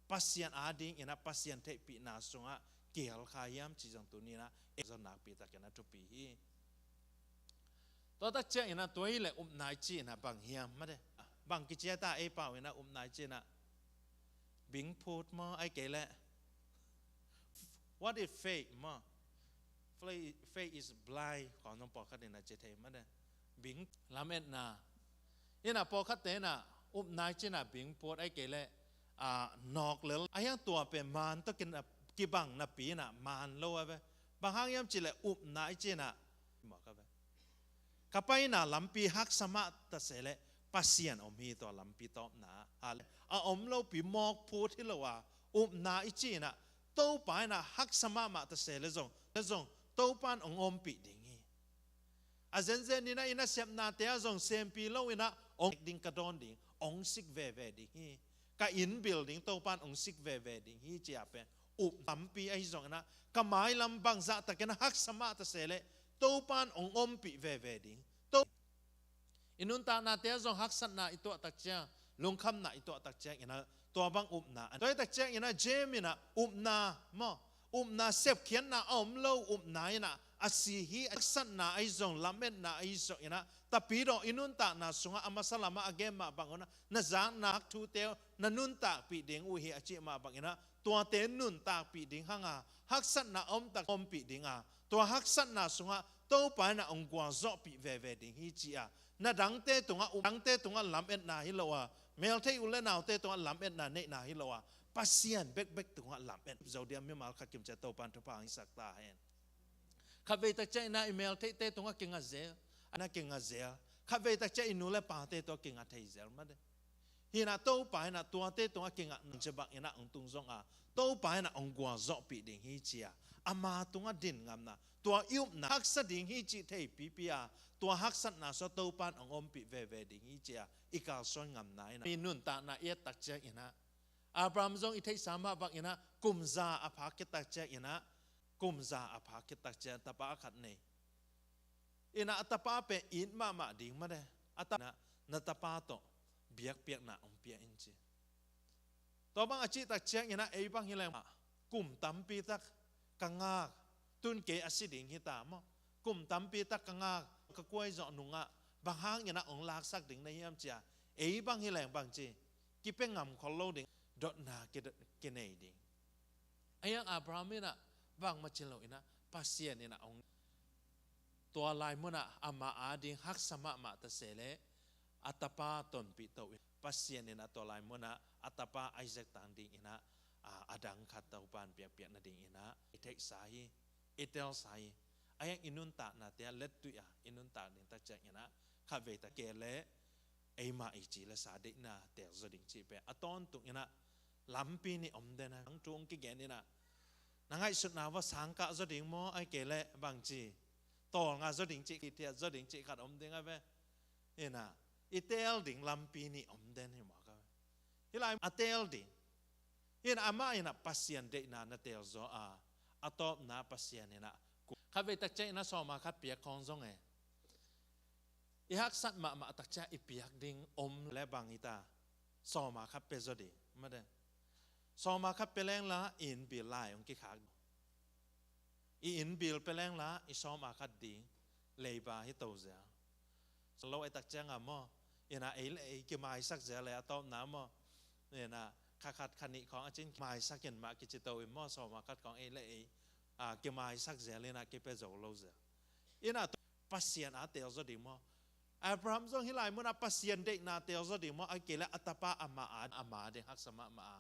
Pasian ading inah Pasian theihpihna sungah kihel kha hiam cih zong tuni inah ei zong nakpi tak inah thupi hi. Tua takciang inah tua hi leh upna i cih inah bang hiam made? Bang kici a ta ei pau inah upna i cih inah bingphut maw ai kei leh what is faith maw? Faith, faith is blind. Kawm zong pawlkhat inah ci thei made. Bing lametna inah pawlkhatte inah upna i cih inah bingphut ai kei leh, a, nawk lel a hiang tua pen maan tawh kibang napi inah maan lo a ve. Bang hang hiam cih leh upna i cih inah mawk a ve. Ka paina lampi haksa mah ta se leh Pasian om hi tua lampi tawpna ah. A om lopi mawk phut hi lo a, upna i cih inah Topa inah haksa mahmah ta se leh zong, leh zong Topa in ong ompih ding hi. A zenzen inah i nasepnate ah zong sempih lo inah ong ding ka dawn ding, ong sik veve ding hi. Ka inn building Topa in ong sik veve ding hi ci a pen up lampi ahi zong inah ka mailam bangzah tak inah haksa mah ta se leh Topa in ong ompih veve ding. To i nuntaknate ah zong haksatna i tuah takciang, lungkhamna i tuah takciang inah tua bang upna. Tua hi takciang inah James inah upna maw, upna sepkhiatna a om lo upna inah a si hi. Haksatna ahi zong, lametna ahi zong inah Tapidaw i nuntakna sungah a masa lamah a gen mah bang unah na zakna thute na nuntakpih ding uh hi a cih mah bang inah tuate nuntakpih ding hanga haksatna a om tak ompih dinga Tua haksatna sungah Topa in ah hong gualzawhpih veve ding hi ci-a, na dangte tungah, dangte tungah lametna hi lo a, meltheih u le naute tungah lametna neihna hi lo a, Pasian bekbek tungah lamet zo ding a, mimal khat kimciat Topa in thupha hong hisak ta hen. Khatvei tak ciangin ah i meltheihte tungah kinga zel, a na kinga zel. Khatvei tak ciang i nu le pate tungah kinga thei zel mah de. Hi in ah Topa in ah tuate tungah kingah nang cia bangin ah hong tung zong a, Topa in ah hong gualzawhpih ding hi ci-a, ama tungah din ngamna, tua i upna haksa ding hi cih theipipi a, tua haksatna sungah Topa in hong ompih veve ding hi ci-a i kalsuan ngamna in ah, mi nuntakna i et tak ciangin ah, Abraham zong i theihsa mah bangin ah kum za a phak khit tak ciangin ah, kum za a phak khit tak ciang tapa khat nei. In ah a tapa pen it mahmah ding mah de. A tapa in ah, na tapa tawh biakpiakna hong pia in ci. Tua bang a cih tak ciangin ah ei bang hi leng mah, kum tampi tak ka ngak, tun kei a si ding hi ta maw? Kum tampi tak ka ngak, ka kuai zawh nungah bang hangin ah hong laksak ding na hiam ci-a, ei bang hi leng bang ci, kipia ngam khol lo ding, dotna ki, kinei ding. Ahi hang Abraham in ah bangmah ci lo in ah, Pasian in ah hong, tua lai munah ama ading haksa mahmah ta se leh, a tapa tonpih to in, Pasian in ah tua lai munah a tapa Isaac tang dingin ah, a, a dang khat Topa in piakpiak nadingin ah i theihsa hi, i telsa hi. Ahi hang i nuntaknate ah lettuih a i nuntak ding tak ciangin ah, khatvei tak kei leh eimah i ci le sa deihna tel zaw ding cih pen a tawntung in ah lampi nih om den a, hang thu hong kigen in ah, na ngaihsutna uah sang kah zaw ding maw, ahih kei leh bang ci, tawlnga zaw ding cih, kithiat zaw ding cih khat om ding a ve. In ah i teel ding lampi nih om den hi mawk a ve. Hih lai a teel ding. In ah amah in ah Pasian deihna na teel zaw a, a tawpna Pasian in ah ku, khatvei tak ciangin ah sawma khat piak khawng zong e, i haksat mahmah tak ciang i piak ding om le bang hi ta, sawma khat pia zaw ding mah de. Sawma khat pia leng la i inn bill lai hong kikhak. I inn bill pia leng la i sawma khat ding leiba hi to zel. Lo ei tak ciang a maw, in ah ei le ei kimaisak zel le a tawpna maw, in ah kha khat kha nih khawng a cin kimaisak in mah kici to in maw, sawma khat khawng ei le ei, a, kimaisak zel in ah kipia zo lo zel. In ah Pasian a teel zaw ding maw? Abraham zong hih lai munah Pasian deihna teel zaw ding maw? Ahih kei leh a tapa ama a, ama ding haksa mahmah a,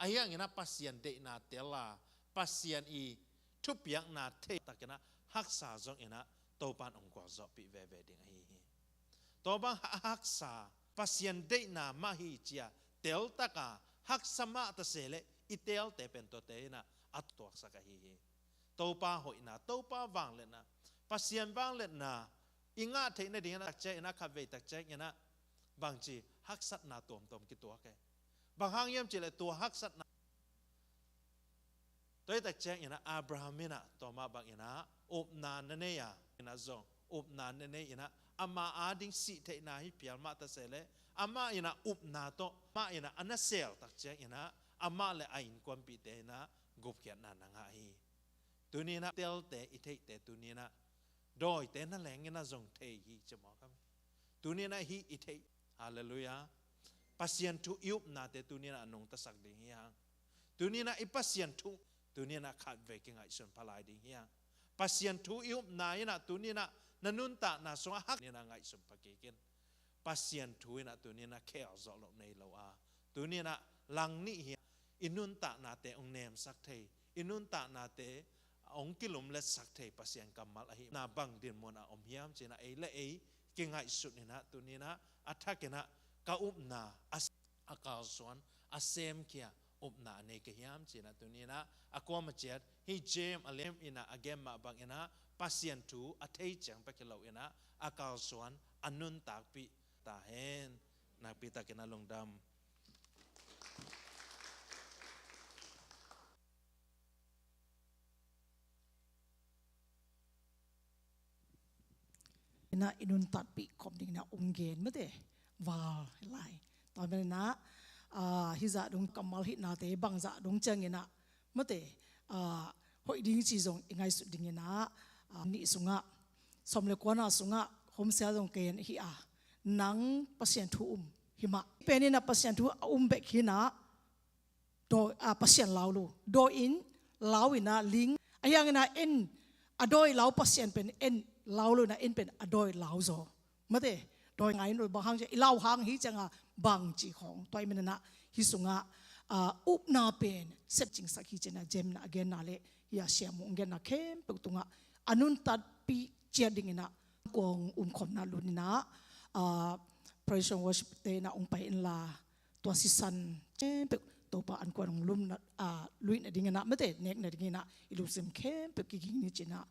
ahi hangin ah Pasian deihna tel a, Pasian i thupiakna thei takin ah haksa zongin ah Topa in hong gualzawhpih veve ding ahi hi. Tua bang ha-, haksa, Pasian deihna mah hi ci-a tel tak a haksa mah ta se leh i teelte pen tuate in ah a tuaksak ahi hi. Topa hoihna, Topa vangliatna, Pasian vangliatna i ngah theih nadingin ah tak ciangin ah, khatvei tak ciangin ah bang ci, haksatna tuamtuam kituak e. Bang hang hiam cih leh tua haksatna, tua hi tak ciangin ah Abraham in ah tua mah bangin ah upna na nei a, in ah zong upna na nei in ah, ama ading sih theihna hi phial mah ta se leh, amah in ah upna tawh, amah in ah a na seel tak ciangin ah amah le a innkuanpihte in ah gupkhiatna na ngah hi. Tuni in ah teelte, i theihte tuni in ah dawite na lengin ah zong thei hi ci mawk a. Tuni in ah hih i theih, halleluiah, Pasian thu i upnate tuni in ah a nungtasak ding hi hang. Tuni in ah i Pasian thu, tuni in ah khatvei kingaihsun pha lai ding hi hang. Pasian thu i upna in ah tuni in ah na nuntakna sungah hak in ah ngaihsun pha kik in. Pasian thu in ah tuni in ah khel zawh loh nei lo a, tuni in ah lang nih hi a, i nuntaknate hong nemsak thei, i nuntaknate hong kilumletsak thei Pasian kammal ahihna bang dinmun a om hiam ci-in ah ei le ei kingaihsun in ah tuni in ah a thak in ah ka upna a, a kalsuan, a semkhia upna a nei ka hiam ci-in ah tuni in ah a kuama ciat hih James a lian in ah a gen mah bangin ah Pasian thu a thei ciang bek hi lo in ah a kalsuan a nuntakpih ta hen. Nakpi takin a lungdam. In ah i nuntakpih khop dingin ah hong gen mate, val lai. Tua manin ah, ah, hih zah dong kammal hihnate bang zah dong ciangin ah mate, ah, hoih ding ci zong i ngaihsut dingin ah, ah, nih sungah, sawm le kuana sungah homsia zong ken hi a, nang Pasian thu um hi mah. Pen in ah Pasian thu a um bek hi in ah, dawi, ah, Pasian lau lo. Dawi in, lau in ah, ling. Ahi hangin ah en, a dawi lau Pasian pen en lau lo in ah, en pen a dawi lau zaw. Mate, dawi ngai in uh, bang hang ci a i lau hang hi ciang a bang ci khawng. Tua ahih manin ah hih sungah, ah, upna pen sep cingsak hi ci in ah James in ah a genna le hih a siam uh genna khempeuh tungah a nuntakpih ciat ding in ah kuang umkhawmna lut in ah, ah, praise and worship te in ah hong pai inla, tua sisan khempeuh Topa ankuang hong lumna, ah, luihna ding in ah, mate, nekna ding in ah i lungsim khempeuh kiging ni ci in ah.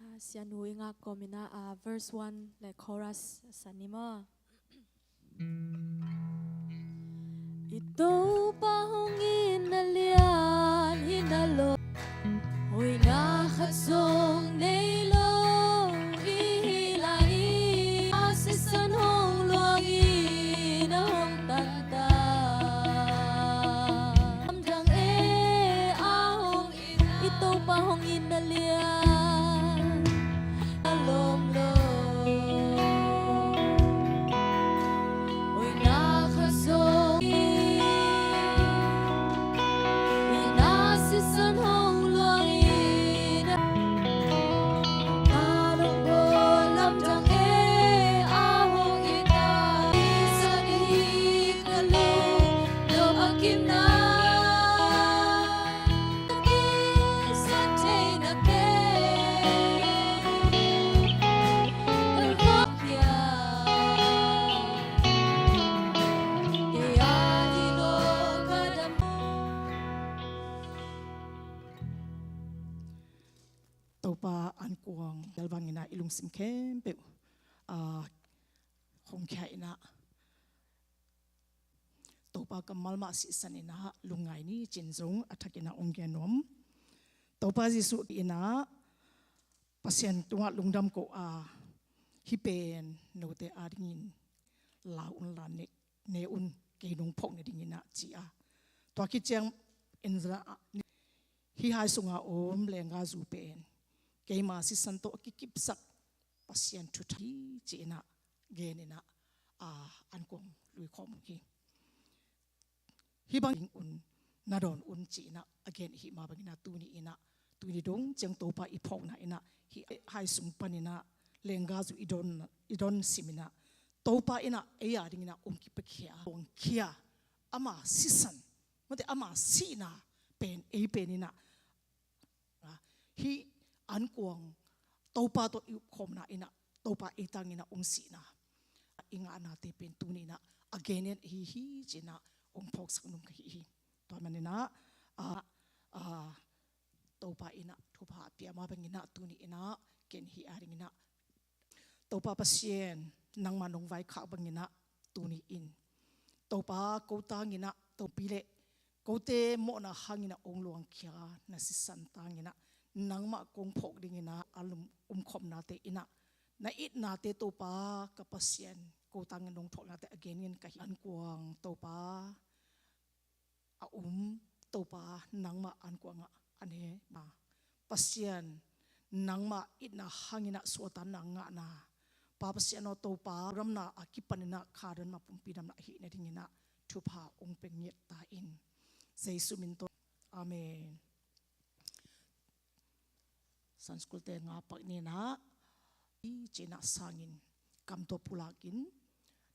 Ah, Sianu i ngak kawm in ah, ah, verse one le chorus a san ni maw. I Topa hong itna lian hi na lo, hoihna khat zong nei lo i hi lai, a sisan hong luang in a hong tantan. Lamdang e a hong i Topa hong itna lian a lawm lo. Hoihna khat zong i, itna sisan hong luang in a, a lawm lo. Lamdang e a hong itna, i sa i ka lawm lo a kimna. Topa ankuang bel bang in ah i lungsim khempeuh, ah, hong khia in ah, Topa kammal mah sisan in ah lungngai ni ci in zong a thak in ah hong gen nuam. Topa Jesuh in ah Pasian tungah lungdam ko a, hih pen note adingin lau unla, ne, ne un, kei nong phawk nading in ah ci a. Tua khit ciang in zong ah, hih hai sunga om lenggazu pen keima sisan tawh a kikipsak Pasian thu thak hi ci in ah gen in ah, ah, ankuang luikhawm uh hi. Hih bang ding un, na dawn un ci in ah a gen i hih mah bang in ah tuni in ah, tuni dong ciang Topa i phawkna in ah hih hai sung pan in ah lenggazu i dawn, i dawn sim in ah Topa in ah ei a ding in ah hong kipiakhia, hong khia, ama sisan, mate, ama sihna pen ei pen in ah, hih ankuang Topa tawh i upkhawmna in ah Topa ei tang in ah hong sihna, i ngahnate pen tuni in ah a gen in ah hi hi ci in ah hong phawksak nung ka hi hi. Tua man in ah, ah, ah, Topa in ah thupha a pia mah bang in ah tuni in ah ken hih a ding in ah Topa Pasian, nangmah nong vaikhak bang in ah tuni in Topa ko tang in ah, Topa le kote mawhna hang in ah hong luangkhia na sisan tang in ah nangmah kong phawk ding in ah a lum umkhawmnate in ah na itnate Topa ka Pasian ko tang in nong phawknate a gen in ka hi. Ankuang Topa a um, Topa nangmah ankuang ah a ne ma. Pasian nangmah itna hang in ah suahtakna ngahna, Pa Pasian aw Topa, ramna a kipan in ah kha dam ah pumpi dam ah hih nading in ah thupha hong pia ngiat ta in. Jesuh min tawh. Amen. Sunday school te nga pak ni in ah i ci in ah sang in kam tawh pulak in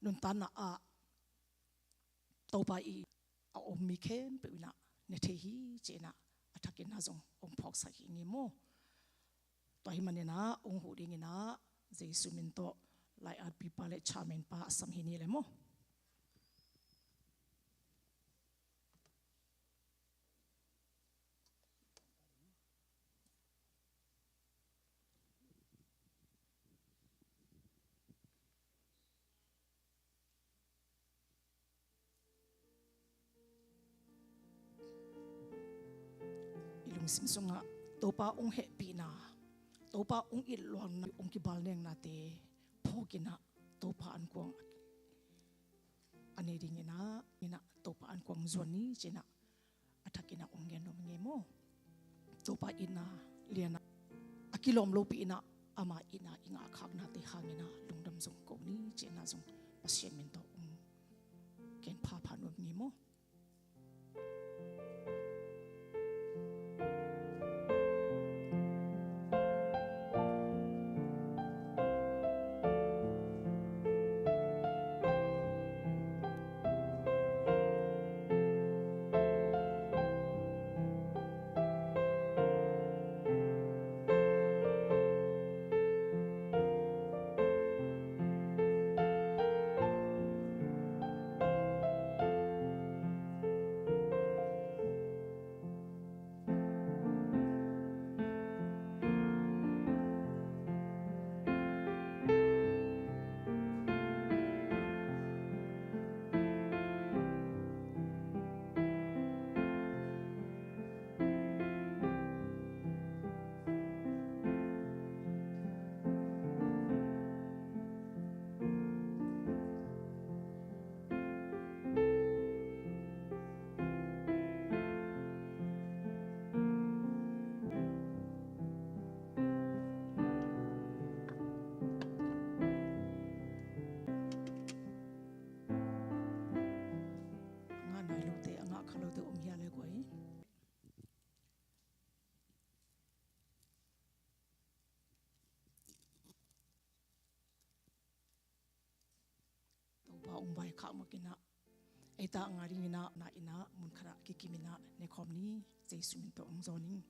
nuntakna ah Topa i a om mi khempeuh in ah ne thei hi ci in ah a thak in ah zong hong phawksak hi ing maw. Tua ahih man in ah hong huh ding in ah Jesuh min tawh lai-atpipa le chairman pa a sam hi ni le maw. I lungsim sungah Topa hong hehpihna, Topa hong itluangna, hong kibalnengnate phawk in ah Topa ankuang a ne ding in ah, in ah Topa ankuang zuan ni ci in ah a thak in ah hong gen nuam ing maw. Topa itna lian ah a kilawm lopi in ah Ama itna i ngahkhaknate hangin ah lungdam zong ko ni, ci-in ah zong Pasian min tawh hong ken phapha nuam ing maw. A ngah nai lote, a ngah kha lote om hia le guai. Topa hong vaikhak mak in ah, eite a ngah dingin ah, na in ah, mun khat ah kikim in ah ne khawm ni, Jesu min tawh hong zawn ing.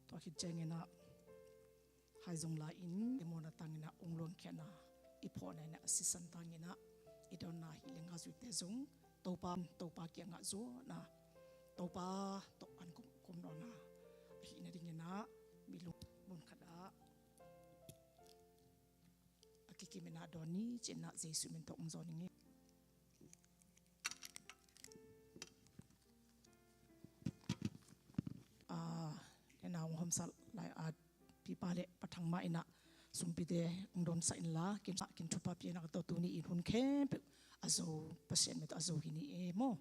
Tua khit ciangin ah, hai zong la in, i mawhna tangin ah hong luangkhiatna i phawkna in ah, a sisan tangin ah i dawnna hi leng a, zuite zong Topa, Topa kiangah zuan a, Topa tawh an kum, kum nawn a, ahih nadingin ah, mi lungmuang khat ah a kikim in ah dawn ni, ci-in ah Jesu min tawh hong zawn ing. Ah, nena hong hawmsak lai-at pipa le pathang mah in ah sumpite hong dawnsak inla, kin, kin thupha piakna tawh tuni in hun khempeuh a zo, Pasian min tawh a zo hi ni e maw.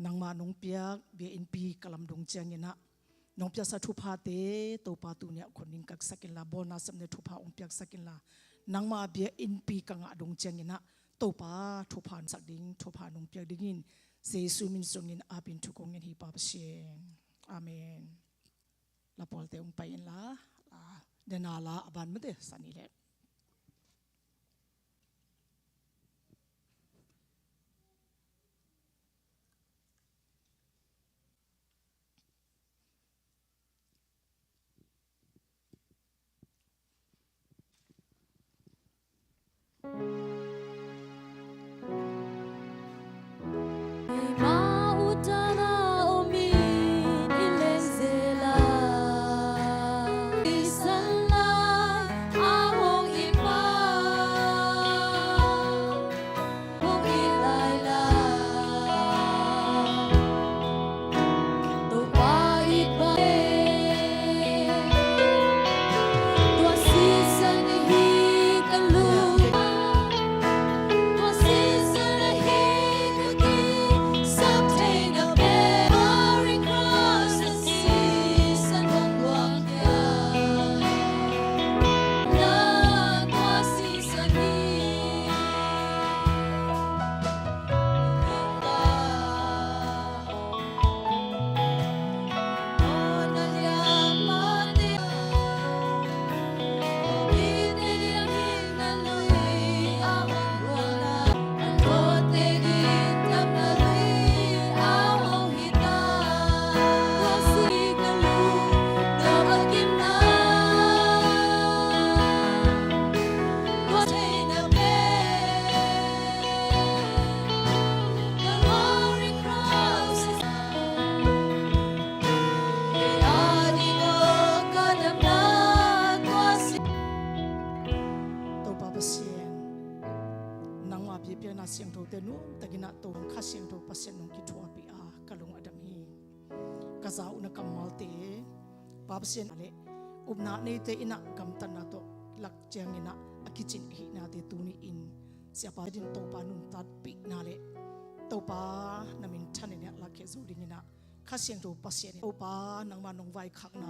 Nangma nong piak bia innpi ka lam dong ciangin ah, nong piaksa thuphate Topa tuni ah khuan ding ka sak inla, bawlna sepna thupha hong piaksak inla, nangma bia innpi ka ngah dong ciangin ah, Topa thupha nong sak ding, thupha nong piak dingin, Jesu min sungin apin thu kong ngen hi Pa Pasian. Amen. Lapawlte hong pai inla, a, dena la a ban mate sani le. Topa Pasian, nangma biakpiakna siangthote nuamtakin ah Topa Kha Siangtho Pasian nong kithuahpih a, ka lung a dam hi. Ka za uhna kammalte, Pa Pasian a le upna neite in ah gamtatna tawh lak ciangin ah a kicin ahihnate tuni-in Siapa din Topa nuntakpihna le Topa na minthanna in ah lakkhiat zo dingin ah Kha Siangtho Pasian in, Topa nangmah nong vaikhakna,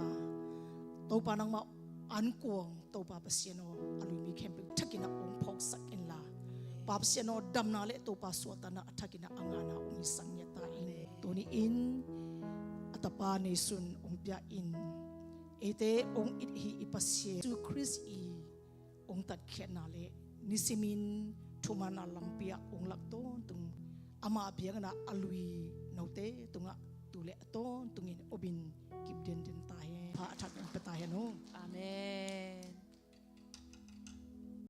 Topa nangmah ankuang, Topa Pasian aw, a lui mi khempeuh thakin ah hong phawksak inla, Pa Pasian aw, damna le Topa suahtakna a thakin ah a ngana hong hisak ngiat ta in. Tuni in a Tapa neisun hong pia in, eite hong it hi i Pasian Jesu Khrist i hong tatkhiatna le nisimin thumanna lampi ah hong lak tawntung, ama biakna a lui note tungah tu le a tawntungin opin kip denden ta hen. Pha a thak hong pia ta hen aw. Amen.